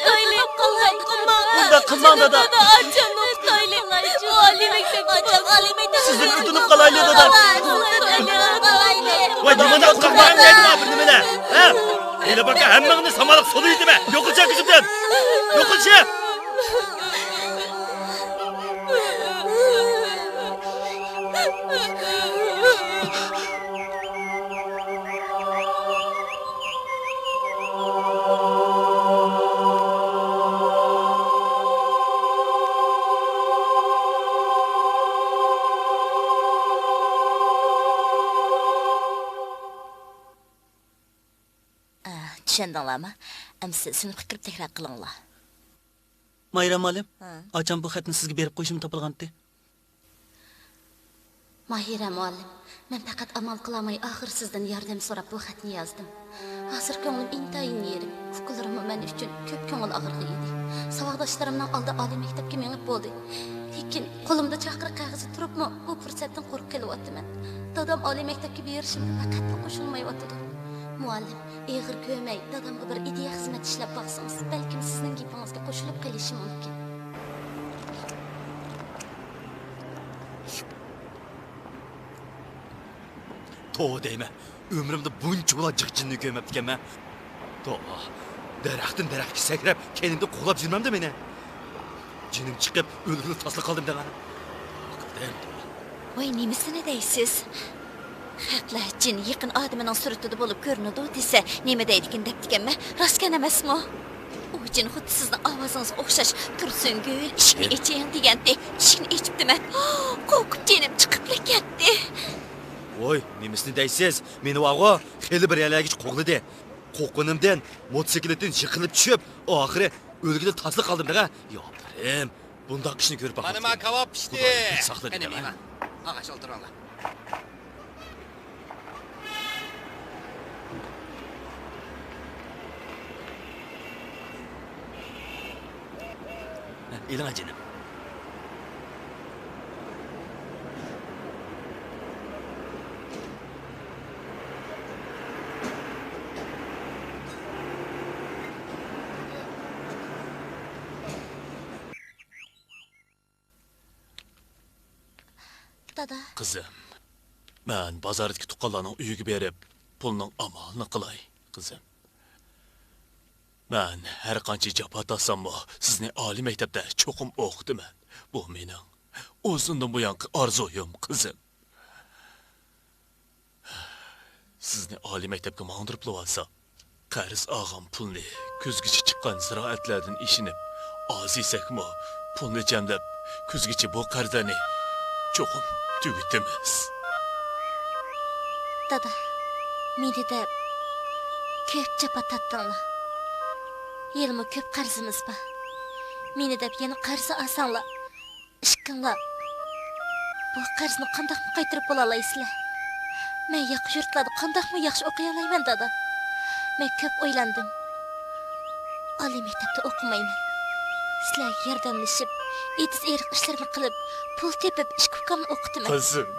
ئۇنداق قىلماڭ، دادا. سىزدىن ئۆتۈنۈپ قالايلى، دادا. ۋاي، نېمانداق قۇلاق باغرىنى يەيدۇ بۇ بىر نېمىلەر؟ ھە؟ ھېلى باركا ھەممىڭنى سامالغا سولىۋېتىمەن. يوقىلىشە كۆزۈمدىن. يوقىلىشە. ئە، چۈشەندىڭلارمۇ؟ ئەمسە سىنىپقا كىرىپ تەكرار قىلىڭلار. ماھىرە مۇئەللىم، ھە. ئاچام بۇ خەتنى سىزگە بېرىپ قويۇشىمنى تاپىلىغانتى. ماھىرە مۇئەللىم، مەن پەقەت ئامال قىلالماي، ئاخىرى سىزدىن ياردەم سوراپ بۇ خەتنى يازدىم. ھازىر كۆڭلۈم ئىنتايىن يېرىم. ئۇكىلىرىممۇ مەن ئۈچۈن كۆپ كۆڭۈل ئاغرىغان ئىدى. ساۋاقداشلىرىمنىڭ ئالدى ئالىي مەكتەپكە مېڭىپ بولدى. لېكىن قولۇمدا چاقىرىق قەغىزى تۇرۇپمۇ، بۇ پۇرسەتتىن قۇرۇق قېلىۋاتىمەن. دادام ئالىي مەكتەپكە بېرىشىمگە پەقەتلا قوشۇلمايۋاتىدۇ. مۇئەللىم، ئېغىر كۆرمەي، دادامغا بىر ئىدىيە خىزمەت ئىشلەپ باقسىڭىز، بەلكىم سىزنىڭ گېپىڭىزگە قوشۇلۇپ قېلىشى مۇمكىن. توۋا دەيمەن، ئۆمرۈمدە بۇنچە بالا جىق جىننى كۆرمەپتىكەنمەن. توۋا، دەرەختىن دەرەخكە سەكرەپ، كەينىمدىن قوغلاپ يۈرمەمدۇ مېنى؟ جېنىم چىقىپ، ئۆلگىلى تاسلا قالدىم دەڭە. قىلدىم، توۋا. ۋاي، نېمىسىنى دەيسىز؟ خەقلەر جىن يېقىن ئادىمىنىڭ سۈرىتىدە بولۇپ كۆرۈنىدۇ دېسە، نېمە دەيدىكىن دەپتىكەنمەن، راستكەن ئەمەسمۇ؟ ئۇ جىن خۇددى سىزنىڭ ئاۋازىڭىزغا ئوخشاش، تۇرسۇنگۈل، ئىشىكنى ئېچىڭ دېگەنتى، ئىشىكنى ئېچىپتىمەن. قورقۇپ جېنىم چىقىپلا كەتتى. ۋوي، نېمىسىنى دەيسىز؟ مېنى ۋاغۇ خېلى بىر يەرلەرگىچە قوغلىدى. قورققىنىمدىن موتوسىكلىتتىن يىقىلىپ چۈشۈپ، ئاخىرى ئۆلگىلى تاسلا قالدىم دەڭە. ياپرىم، بۇنداق ئىشنى كۆرۈپ باقمىدىم. مانا ما كاۋاپ پىشتى. خۇدايىم بەك ساقلىدى دەڭە. قېنى، مېڭە. ئاغاچ ئولتۇرۇڭلار. ئېلىڭە جېنىم. دادا. قىزىم، مەن بازاردىكى تۇغقانلارنىڭ ئۆيىگە بېرىپ، پۇلنىڭ ئامالىنى قىلاي، قىزىم. مەن ھەر قانچە جاپا تارتساممۇ، سىزنى ئالىي مەكتەپتە چوقۇم ئوقۇتىمەن. بۇ مېنىڭ ئۇزۇندىن بۇيانقى ئارزۇيۇم، قىزىم. سىزنى ئالىي مەكتەپكە ماڭدۇرۇپلا بولسا، قەرز ئالغان پۇلنى كۈزگىچە چىققان زىرائەتلەردىن ئېشىنىپ، ئاز يېسەكمۇ، پۇلنى جەملەپ، كۈزگىچە بۇ قەرزلەرنى چوقۇم تۈگىتىمىز. دادا، مېنى دەپ كۆپ جاپا تارتتىڭلار. ھېلىمۇ كۆپ قەرزىمىز بار. مېنى دەپ يەنە قەرز ئالساڭلار، ئىككىڭلار بۇ قەرزنى قانداقمۇ قايتۇرۇپ بولالايسىلەر؟ مەن ياقا يۇرتلاردا قانداقمۇ ياخشى ئوقۇيالايمەن، دادا؟ مەن كۆپ ئويلاندىم. ئالىي مەكتەپتە ئوقۇمايمەن. سىلەرگە ياردەملىشىپ، ئېتىز-ئېرىق ئىشلىرىنى قىلىپ، پۇل تېپىپ، ئىككى ئۇكامنى ئوقۇتىمەن. قىزىم.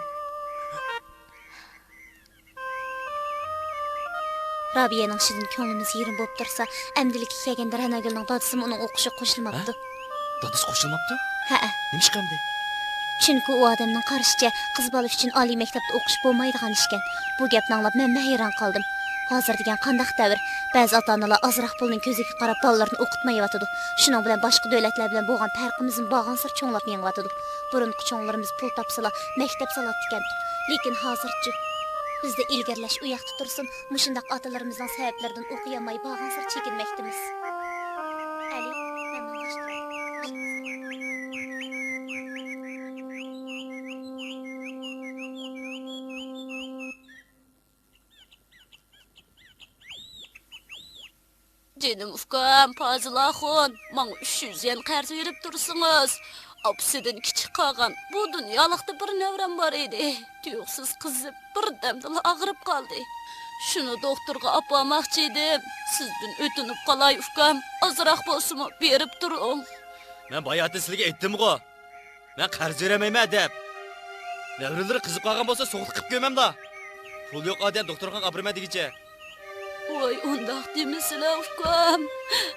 رابىيەنىڭ ئىشىدىن كۆڭلىمىز يېرىم بوپ تۇرسا، ئەمدىلىككە كەلگەندە رەناگۈلنىڭ دادىسىمۇ ئۇنىڭ ئوقۇشىغا قوشۇلماپتۇ. ھە؟ دادىسى قوشۇلماپتۇ؟ ھەئە. نېمىشقا ئەمدى؟ چۈنكى ئۇ ئادەمنىڭ قارىشىچە، قىز بالا ئۈچۈن ئالىي مەكتەپتە ئوقۇش بولمايدىغان ئىشكەن. بۇ گەپنى ئاڭلاپ مەنمۇ ھەيران قالدىم. ھازىر دېگەن قانداق دەۋر؟ بەزى ئاتا-ئانىلار ئازراق پۇلنىڭ كۆزىگە قاراپ بالىلىرىنى ئوقۇتمايۋاتىدۇ. شۇنىڭ بىلەن باشقا دۆلەتلەر بىلەن بولغان پەرقىمىزمۇ بارغانسېرى چوڭلاپ مېڭىۋاتىدۇ. بۇرۇنقى چوڭلىرىمىز پۇل تاپسىلا، مەكتەپ سالاتتىكەن. لېكىن ھازىرچۇ؟ بىزدە ئىلگىرىلەش ئۇ ياقتا تۇرسۇن، مۇشۇنداق ئاتىلىرىمىزنىڭ سەۋەبلىرىدىن ئوقۇيالماي بارغانسېرى چېكىنمەكتىمىز. ئەلى، مەن ماڭغاچ تۇراي. جېنىم ئۇكام پازىل ئاخۇن، ماڭا ئۈچ يۈز يۈەن قەرز بېرىپ تۇرسىڭىز، ئاپىسىدىن كىچىك قالغان بۇ دۇنيالىقتا بىر نەۋرەم بار ئىدى. تۇيۇقسىز قىزىپ، بىردەمدىلا ئاغرىپ قالدى. شۇنى دوختۇرغا ئاپارماقچى ئىدىم. سىزدىن ئۆتۈنۈپ قالاي ئۇكام، ئازراق بولسىمۇ بېرىپ تۇرۇڭ. مەن باياتىن سىلىگە ئېيتتىمغۇ، مەن قەرز بېرەلمەيمەن دەپ. نەۋرىلىرى قىزىپ قالغان بولسا سوغۇق قىلىپ كۆمەملا. پۇل يوق ئادەم دوختۇرخانىغا ئاپىرىمەن دېگۈچە. ۋاي، ئۇنداق دېمىسىلە ئۇكام.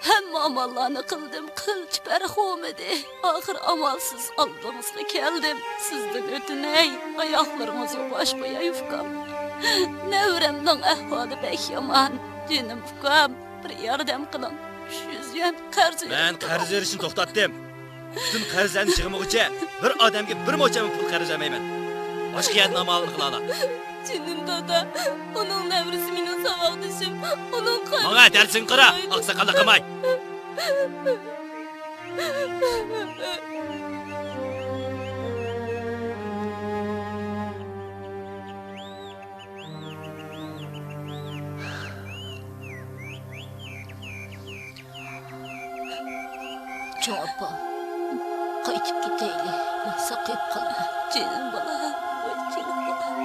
ھەممە ئاماللارنى قىلدىم، قىلچە پەرق بولمىدى. ئاخىر ئامالسىز ئالدىڭىزغا كەلدىم. سىزدىن ئۆتۈنەي، ئاياقلىرىڭىزغا باش قوياي ئۇكام. نەۋرەمنىڭ ئەھۋالى بەك يامان. جېنىم ئۇكام، بىر ياردەم قىلىڭ. ئۈچ يۈز يۈەن قەرز بېرىپ مەن تۇرۇڭ. قەرز بېرىشنى توختاتتىم. پۈتۈن قەرزلەرنى يىغمىغۇچە بىر ئادەمگە بىر موچەنمۇ پۇل قەرز بەرمەيمەن. باشقا يەردىن ئامالىنى قىلالا. جېنىم دادا، ئۇنىڭ نەۋرىسى مېنىڭ ساۋاقدىشىم، ئۇنىڭ قەرزى ماڭا دەرسىڭگە قارا، ئاقساقاللىق قىلماي. چوڭ ئاپا، قايتىپ كېتەيلى، ساقىيىپ قالما. جېنىم بالام، ۋاي جېنىم بالام.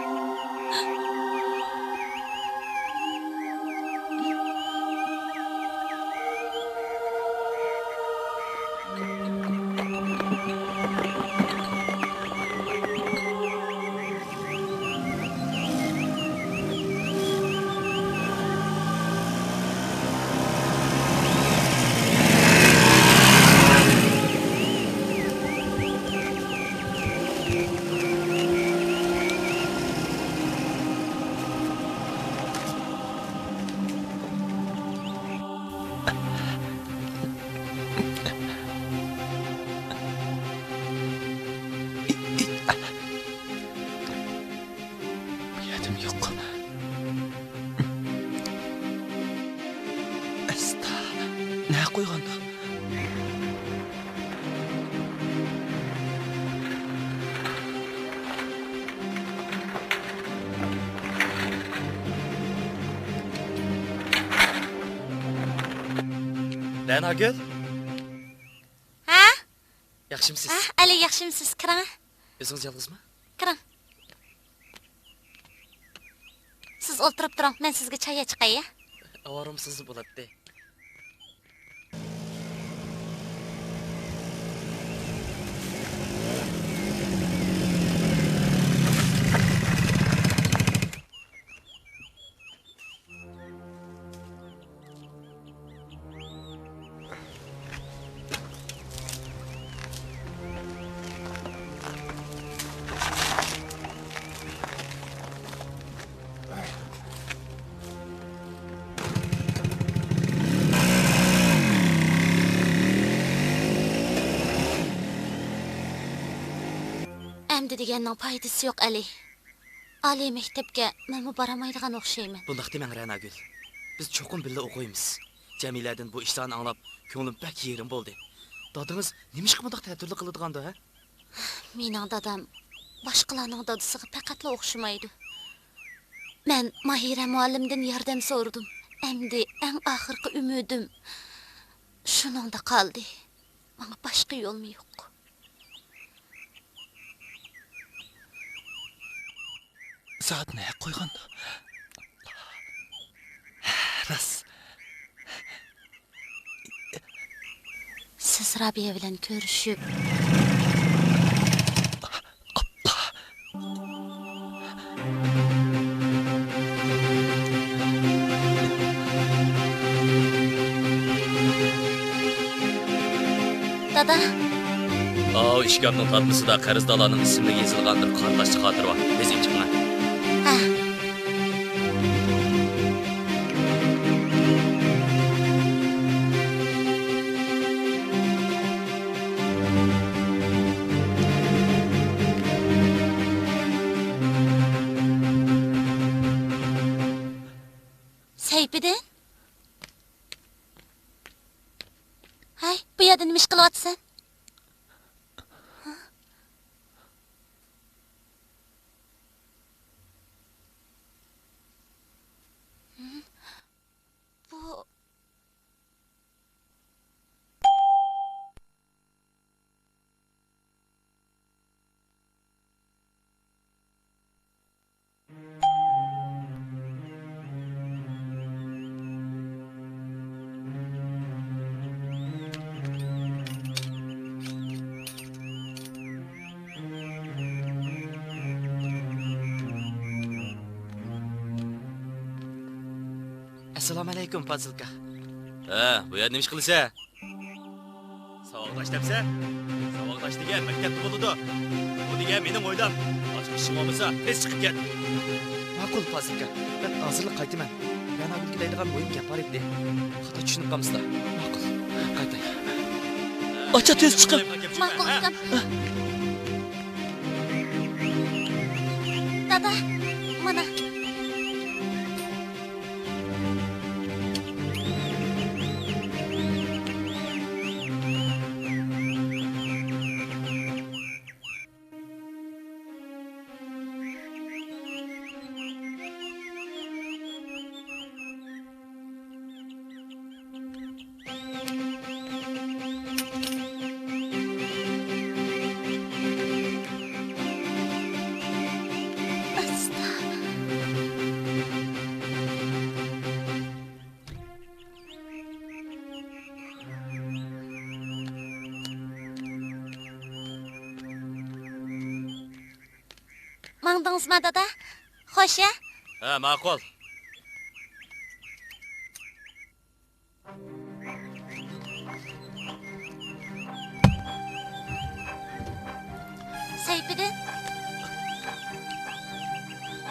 بۇ يەردىمۇ يوق. ئەستا، نە قويغاندۇ؟ رەناگۈل؟ ھە؟ ياخشىمسىز؟ ھە، ئەلى ياخشىمسىز؟ كىرىڭ. ئۆزىڭىز يالغۇزمۇ؟ كىرىڭ. سىز ئولتۇرۇپ تۇرۇڭ، مەن سىزگە چاي ئەچىقاي، يا؟ ئاۋارىمۇ سىزنى بولاتتى. ئەمدى دېگەننىڭ پايدىسى يوق، ئەلى. ئالىي مەكتەپكە مەنمۇ بارالمايدىغان ئوخشايمەن. بۇنداق دېمەڭ، رەناگۈل. بىز چوقۇم بىللە ئوقۇيمىز. جەمىلەدىن بۇ ئىشلارنى ئاڭلاپ، كۆڭلۈم بەك يېرىم بولدى. دادىڭىز نېمىشقا بۇنداق تەتۈرلۈك قىلىدىغاندۇ، ھە؟ مېنىڭ دادام باشقىلارنىڭ دادىسىغا پەقەتلا ئوخشىمايدۇ. مەن ماھىرە مۇئەللىمدىن ياردەم سورىدىم. ئەمدى ئەڭ ئاخىرقى ئۈمىدىم شۇنىڭدا قالدى. ماڭا باشقا يولمۇ يوق. سائەتنى ھەق قويغاندۇ؟ راست. سىز رابىيە بىلەن كۆرۈشۈپ. دادا. ئاۋۇ ئىشكاپنىڭ تارتمىسىدا قەرزدارلارنىڭ ئىسىملىرى يېزىلغان بىر قارىغاچلىق خاتىرە بار. تېز ئېلىپ چىقىڭ. ھە. سەيپىدىن؟ ھەي، بۇ يەردە نېمە ئىش قىلىۋاتىسەن؟ بۇ. ئەسسالامۇئەلەيكۇم، پازىلكا. ھە، بۇ يەردە نېمە ئىش قىلىسەن؟ ساۋاقداش دەپسەن؟ ساۋاقداش دېگەن مەكتەپتە بولىدۇ. بۇ دېگەن مېنىڭ ھويلام. باشقا ئىشىڭ بولمىسا، تېز چىقىپ كەت. ماقۇل، پازىلكا. مەن ھازىرلا قايتىمەن. رەناگۈلگە دەيدىغان مۇھىم گەپ بار ئىدى. خاتا چۈشىنىپ قالمىسىلا. ماقۇل، قايتاي. ئاچا، تېز چىقىڭ. ماقۇل، ئۇكام. دادا، مانا. ماڭدىڭىزما، دادا؟ خوش، ھە؟ ھە، ماقۇل. سەيپىدىن.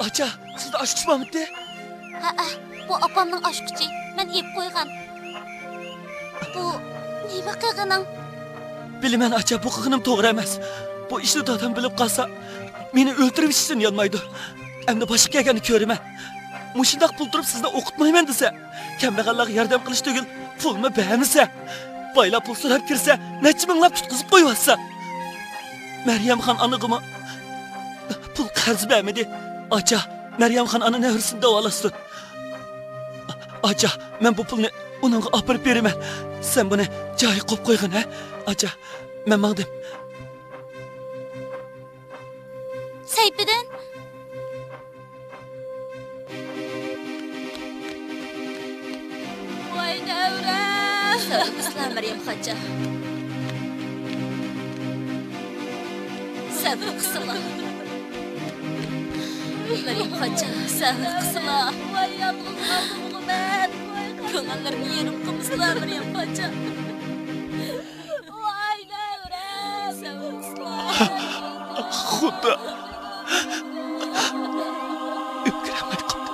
ئاچا، سىزدە ئاچقۇچ بارمىدى؟ ھەئە، بۇ ئاپامنىڭ ئاچقۇچى. مەن ئېلىپ قويغان. بۇ نېمە قىلغىنىڭ؟ بىلىمەن، ئاچا، بۇ قىلغىنىم توغرا ئەمەس. بۇ ئىشنى دادام بىلىپ قالسا، مېنى ئۆلتۈرۈۋېتىشتىن يانمايدۇ. ئەمدى باشقا كەلگەندە كۆرىمەن. مۇشۇنداق پۇل تۇرۇپ سىزنى ئوقۇتمايمەن دېسە، كەمبەغەللەرگە ياردەم قىلىش تۈگۈل، پۇلمۇ بەرمىسە، بايلار پۇل سوراپ كىرسە، نەچچە مىڭلاپ تۇتقۇزۇپ قويۇۋاتسا. مەريەمخان ئانىغىمۇ پۇل قەرز بەرمىدى. ئاچا، مەريەمخان ئانا نەۋرىسىنى داۋالاشسۇن. ئاچا، مەن بۇ پۇلنى ئۇنىڭغا ئاپىرىپ بېرىمەن. سەن بۇنى جايىغا قويۇپ قويغىن، ھە؟ ئاچا، مەن ماڭدىم. سەيپىدىن. ۋاي نەۋرە! سەۋر قىلسىلا، مەريەم خانچە. سەۋر قىلسىلا. مەريەم خانچە، سەۋر قىلسىلا. ۋاي يالغۇز قالدىمغۇ مەن. ۋاي كۆڭۈللىرىمنى يېرىم قىلمىسىلا، مەريەم خانچە. ۋاي نەۋرە! سەۋر قىلسىلا. خۇدا! ئۆكۈنەلمەي قالدىم.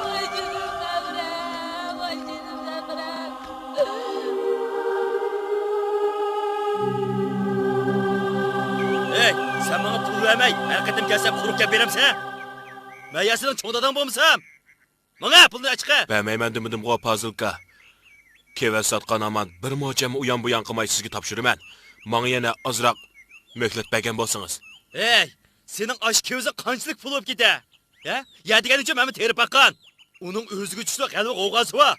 ۋاي جېنىم نەۋرەم، ۋاي جېنىم نەۋرەم. ھەي، سەن ماڭا پۇل بەرمەي، ھەر قېتىم كەلسەم قۇرۇق گەپ بېرەمسەن؟ مەن يا سېنىڭ چوڭ داداڭ بولمىسام؟ ماڭە پۇلنى ئەچىقە! بەرمەيمەن دېمىدىمغۇ، پازىلكا. كېۋەز ساتقان ھامان بىر موچەنمۇ ئۇيان بۇيان قىلماي سىزگە تاپشۇرىمەن. ماڭا يەنە ئازراق مۆھلەت بەرگەن بولسىڭىز. ھەي، سېنىڭ ئاشۇ كېۋىزىڭ قانچىلىك پۇل بولۇپ كېتە؟ ھە؟ يەر دېگەن ئۈچۈن مەنمۇ تېرىپ باققان. ئۇنىڭ ئۆزىگە چۈشلۈك غەلۋە غوۋغاسى بار.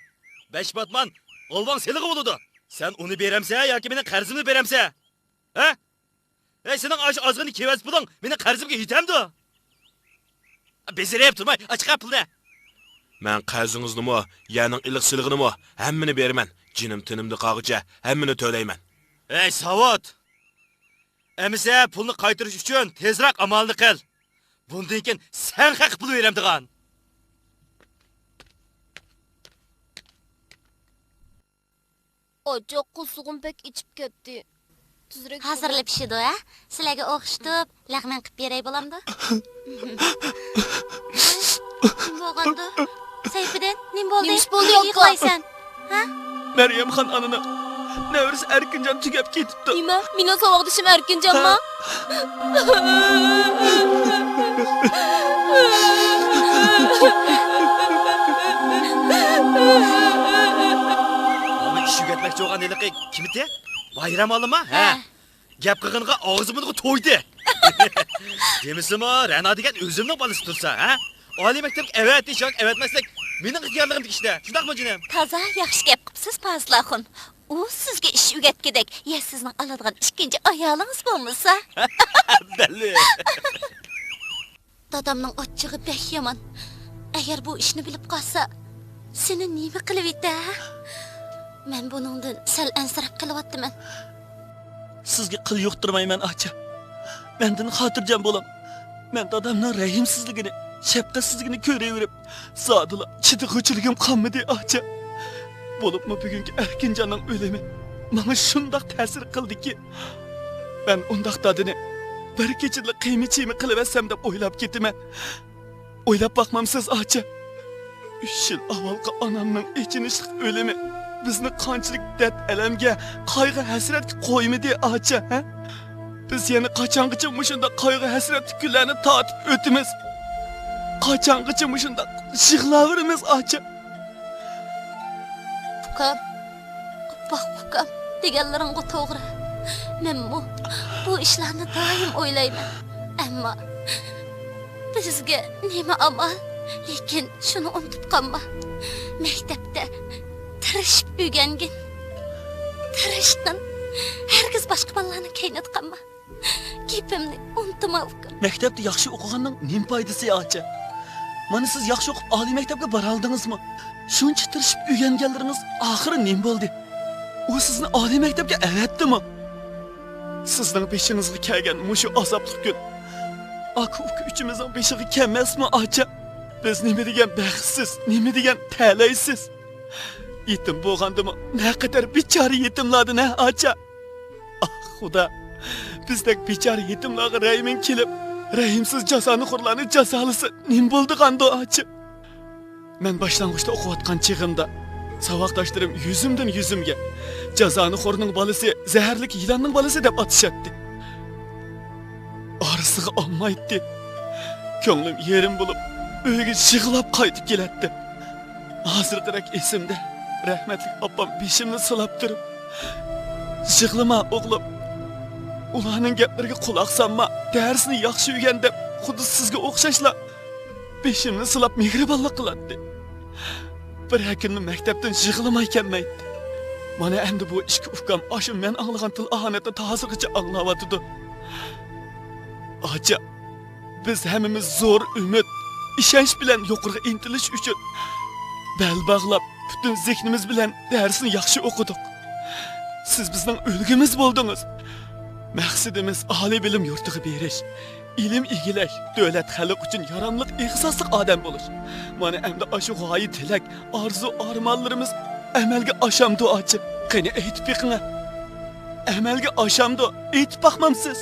بەش پاتمان غالۋاڭ سېلىغا بولىدۇ. سەن ئۇنى بېرەمسە ياكى مېنىڭ قەرزىمنى بېرەمسە؟ ھە؟ ھەي، سېنىڭ ئاشۇ ئازغىنە كېۋەز پۇلۇڭ مېنىڭ قەرزىمگە يېتەمدۇ؟ بېزىرىپ تۇرماي، ئاچىقار پۇلنى. مەن قەرزىڭىزنىمۇ، يەرنىڭ ئىلىق سېلىقىنىمۇ ھەممىنى بېرىمەن. جېنىم تېنىمدا قالغۇچە ھەممىنى تۆلەيمەن. ھەي، ساۋۇت! ئەمىسە پۇلنى قايتۇرۇش ئۈچۈن تېزرەك ئامالنى قىل. بۇندىن كېيىن سەن خەققە پۇل بېرەمدىغان. ئاچا، قورسىقىم بەك ئېچىپ كەتتى. تېزرەك ھازىرلا پىشىدۇ، ھە؟ سىلەرگە ئوخشىتىپ لەغمەن قىلىپ بېرەي بولامدۇ؟ نېمە بولغاندۇ؟ سەيپىدىن، نېمە بولدى؟ نېمە ئىش بولدى، ئاكا؟ يىغلايسەن، ھە؟ مەريەمخان ئانىنىڭ نەۋرىسى ئەركىنجان تۈگەپ كېتىپتۇ. نېمە؟ مېنىڭ ساۋاقدىشىم ئەركىنجانما؟ ھە. ماڭا ئىش ئۆگەتمەكچى بولغان ھېلىقى كىمىتى؟ بايرام ئالىما؟ ھە. ھە. گەپ قىلغىنىغا ئاغزىمىزغا تويدى. دېمىسىمۇ، رەنا دېگەن ئۆزۈمنىڭ بالىسى تۇرسا، ھە؟ ئالىي مەكتەپكە ئەۋەتىش ياكى ئەۋەتمەسلىك مېنىڭ ئىختىيارلىقىمدىكى ئىشلار، شۇنداقمۇ جېنىم؟ تازا ياخشى گەپ قىپسىز، پازىل ئاخۇن. ئۇ سىزگە ئىش ئۆگەتكۈدەك، يا سىزنىڭ ئالىدىغان ئىككىنچى ئايالىڭىز بولمىسا. بەلى. دادامنىڭ ئاچچىقى بەك يامان. ئەگەر بۇ ئىشنى بىلىپ قالسا، سېنى نېمە قىلىۋېتە؟ مەن بۇنىڭدىن سەل ئەنسىرەپ قېلىۋاتىمەن. سىزگە قىل يۇقتۇرمايمەن، ئاچا. مەندىن خاتىرجەم بولۇڭ. مەن دادامنىڭ رەھىمسىزلىكىنى، شەپقەتسىزلىكىنى كۆرۈۋېرىپ، زادىلا چىدىغۇچىلىكىم قالمىدى، ئاچا. بولۇپمۇ بۈگۈنكى ئەركىنجاننىڭ ئۆلۈمى ماڭا شۇنداق تەسىر قىلدىكى، مەن ئۇنداق دادىنى بىر كېچىدىلا قىيما چىيما قىلىۋەتسەم دەپ ئويلاپ كېتىمەن. ئويلاپ باقمامسىز، ئاچا؟ ئۈچ يىل ئاۋۋالقى ئانامنىڭ ئېچىنىشلىق ئۆلۈمى بىزنى قانچىلىك دەرد-ئەلەمگە، قايغۇ-ھەسرەتكە قويمىدى، ئاچا، ھە؟ بىز يەنە قاچانغىچە مۇشۇنداق قايغۇ-ھەسرەتلىك كۈنلەرنى تارتىپ ئۆتىمىز؟ قاچانغىچە مۇشۇنداق يىغلاۋېرىمىز، ئاچا؟ ئۇكام، ئاپپاق ئۇكام، دېگەنلىرىڭغۇ توغرا. مەنمۇ بۇ ئىشلارنى دائىم ئويلايمەن. ئەمما بىزگە نېمە ئامال؟ لېكىن شۇنى ئۇنتۇپ قالما. مەكتەپتە تىرىشىپ ئۆگەنگىن. تىرىشقىن. ھەرگىز باشقا بالىلارنىڭ كەينىدە قالما. گېپىمنى ئۇنتۇما، ئۇكام. مەكتەپتە ياخشى ئوقۇغاننىڭ نېمە پايدىسى، ئاچا؟ مانا سىز ياخشى ئوقۇپ ئالىي مەكتەپكە بارالدىڭىزمۇ؟ شۇنچە تىرىشىپ ئۆگەنگەنلىرىڭىز ئاخىرى نېمە بولدى؟ ئۇ سىزنى ئالىي مەكتەپكە ئەۋەتتىمۇ؟ سىزنىڭ بېشىڭىزغا كەلگەن مۇشۇ ئازابلىق كۈن ئاكا-ئۇكا ئۈچىمىزنىڭ بېشىغا كەلمەسمۇ، ئاچا؟ بىز نېمە دېگەن بەختسىز، نېمە دېگەن تەلەيسىز. يېتىم بولغاندىمۇ نەقەدەر بىچارە يېتىملاردىن، ھە، ئاچا؟ ئاھ، خۇدا، بىزدەك بىچارە يېتىملارغا رەھمىڭ كېلىپ، رەھىمسىز جازانىخورلارنى جازالىسا نېمە بولىدىغاندۇ، ئاچا؟ مەن باشلانغۇچتا ئوقۇۋاتقان چېغىمدا، ساۋاقداشلىرىم يۈزۈمدىن يۈزۈمگە «جازانىخورنىڭ بالىسى، زەھەرلىك يىلاننىڭ بالىسى» دەپ ئاتىشاتتى. ئارىسىغا ئالمايتتى. كۆڭلۈم يېرىم بولۇپ، ئۆيگە يىغلاپ قايتىپ كېلەتتىم. ھازىرقىدەك ئېسىمدە، رەھمەتلىك ئاپام بېشىمنى سىلاپ تۇرۇپ، «يىغلىما، ئوغلۇم. ئۇلارنىڭ گەپلىرىگە قۇلاق سالما، دەرسنى ياخشى ئۆگەن» دەپ، خۇددى سىزگە ئوخشاشلا بېشىمنى سىلاپ مېھرىبانلىق قىلاتتى. بىرەر كۈنمۇ مەكتەپتىن يىغلىماي كەلمەيتتى. مانا ئەمدى بۇ ئىككى ئۇكام ئاشۇ مەن ئاڭلىغان تىل-ئاھانەتنى ھازىرغىچە ئاڭلاۋاتىدۇ. ئاچا، بىز ھەممىمىز زور ئۈمىد، ئىشەنچ بىلەن يۇقىرىغا ئىنتىلىش ئۈچۈن بەل باغلاپ، پۈتۈن زېھنىمىز بىلەن دەرسنى ياخشى ئوقۇدۇق. سىز بىزنىڭ ئۈلگىمىز بولدىڭىز. مەقسىتىمىز ئالىي بىلىم يۇرتىغا بېرىش، ئىلىم ئىگىلەش، دۆلەت، خەلق ئۈچۈن ياراملىق، ئىختىساسلىق ئادەم بولۇش. مانا ئەمدى ئاشۇ غايە، تىلەك، ئارزۇ-ئارمانلىرىمىز ئەمەلگە ئاشامدۇ، ئاچا؟ قېنى، ئېيتىپ بېقىڭە. ئەمەلگە ئاشامدۇ؟ ئېيتىپ باقمامسىز؟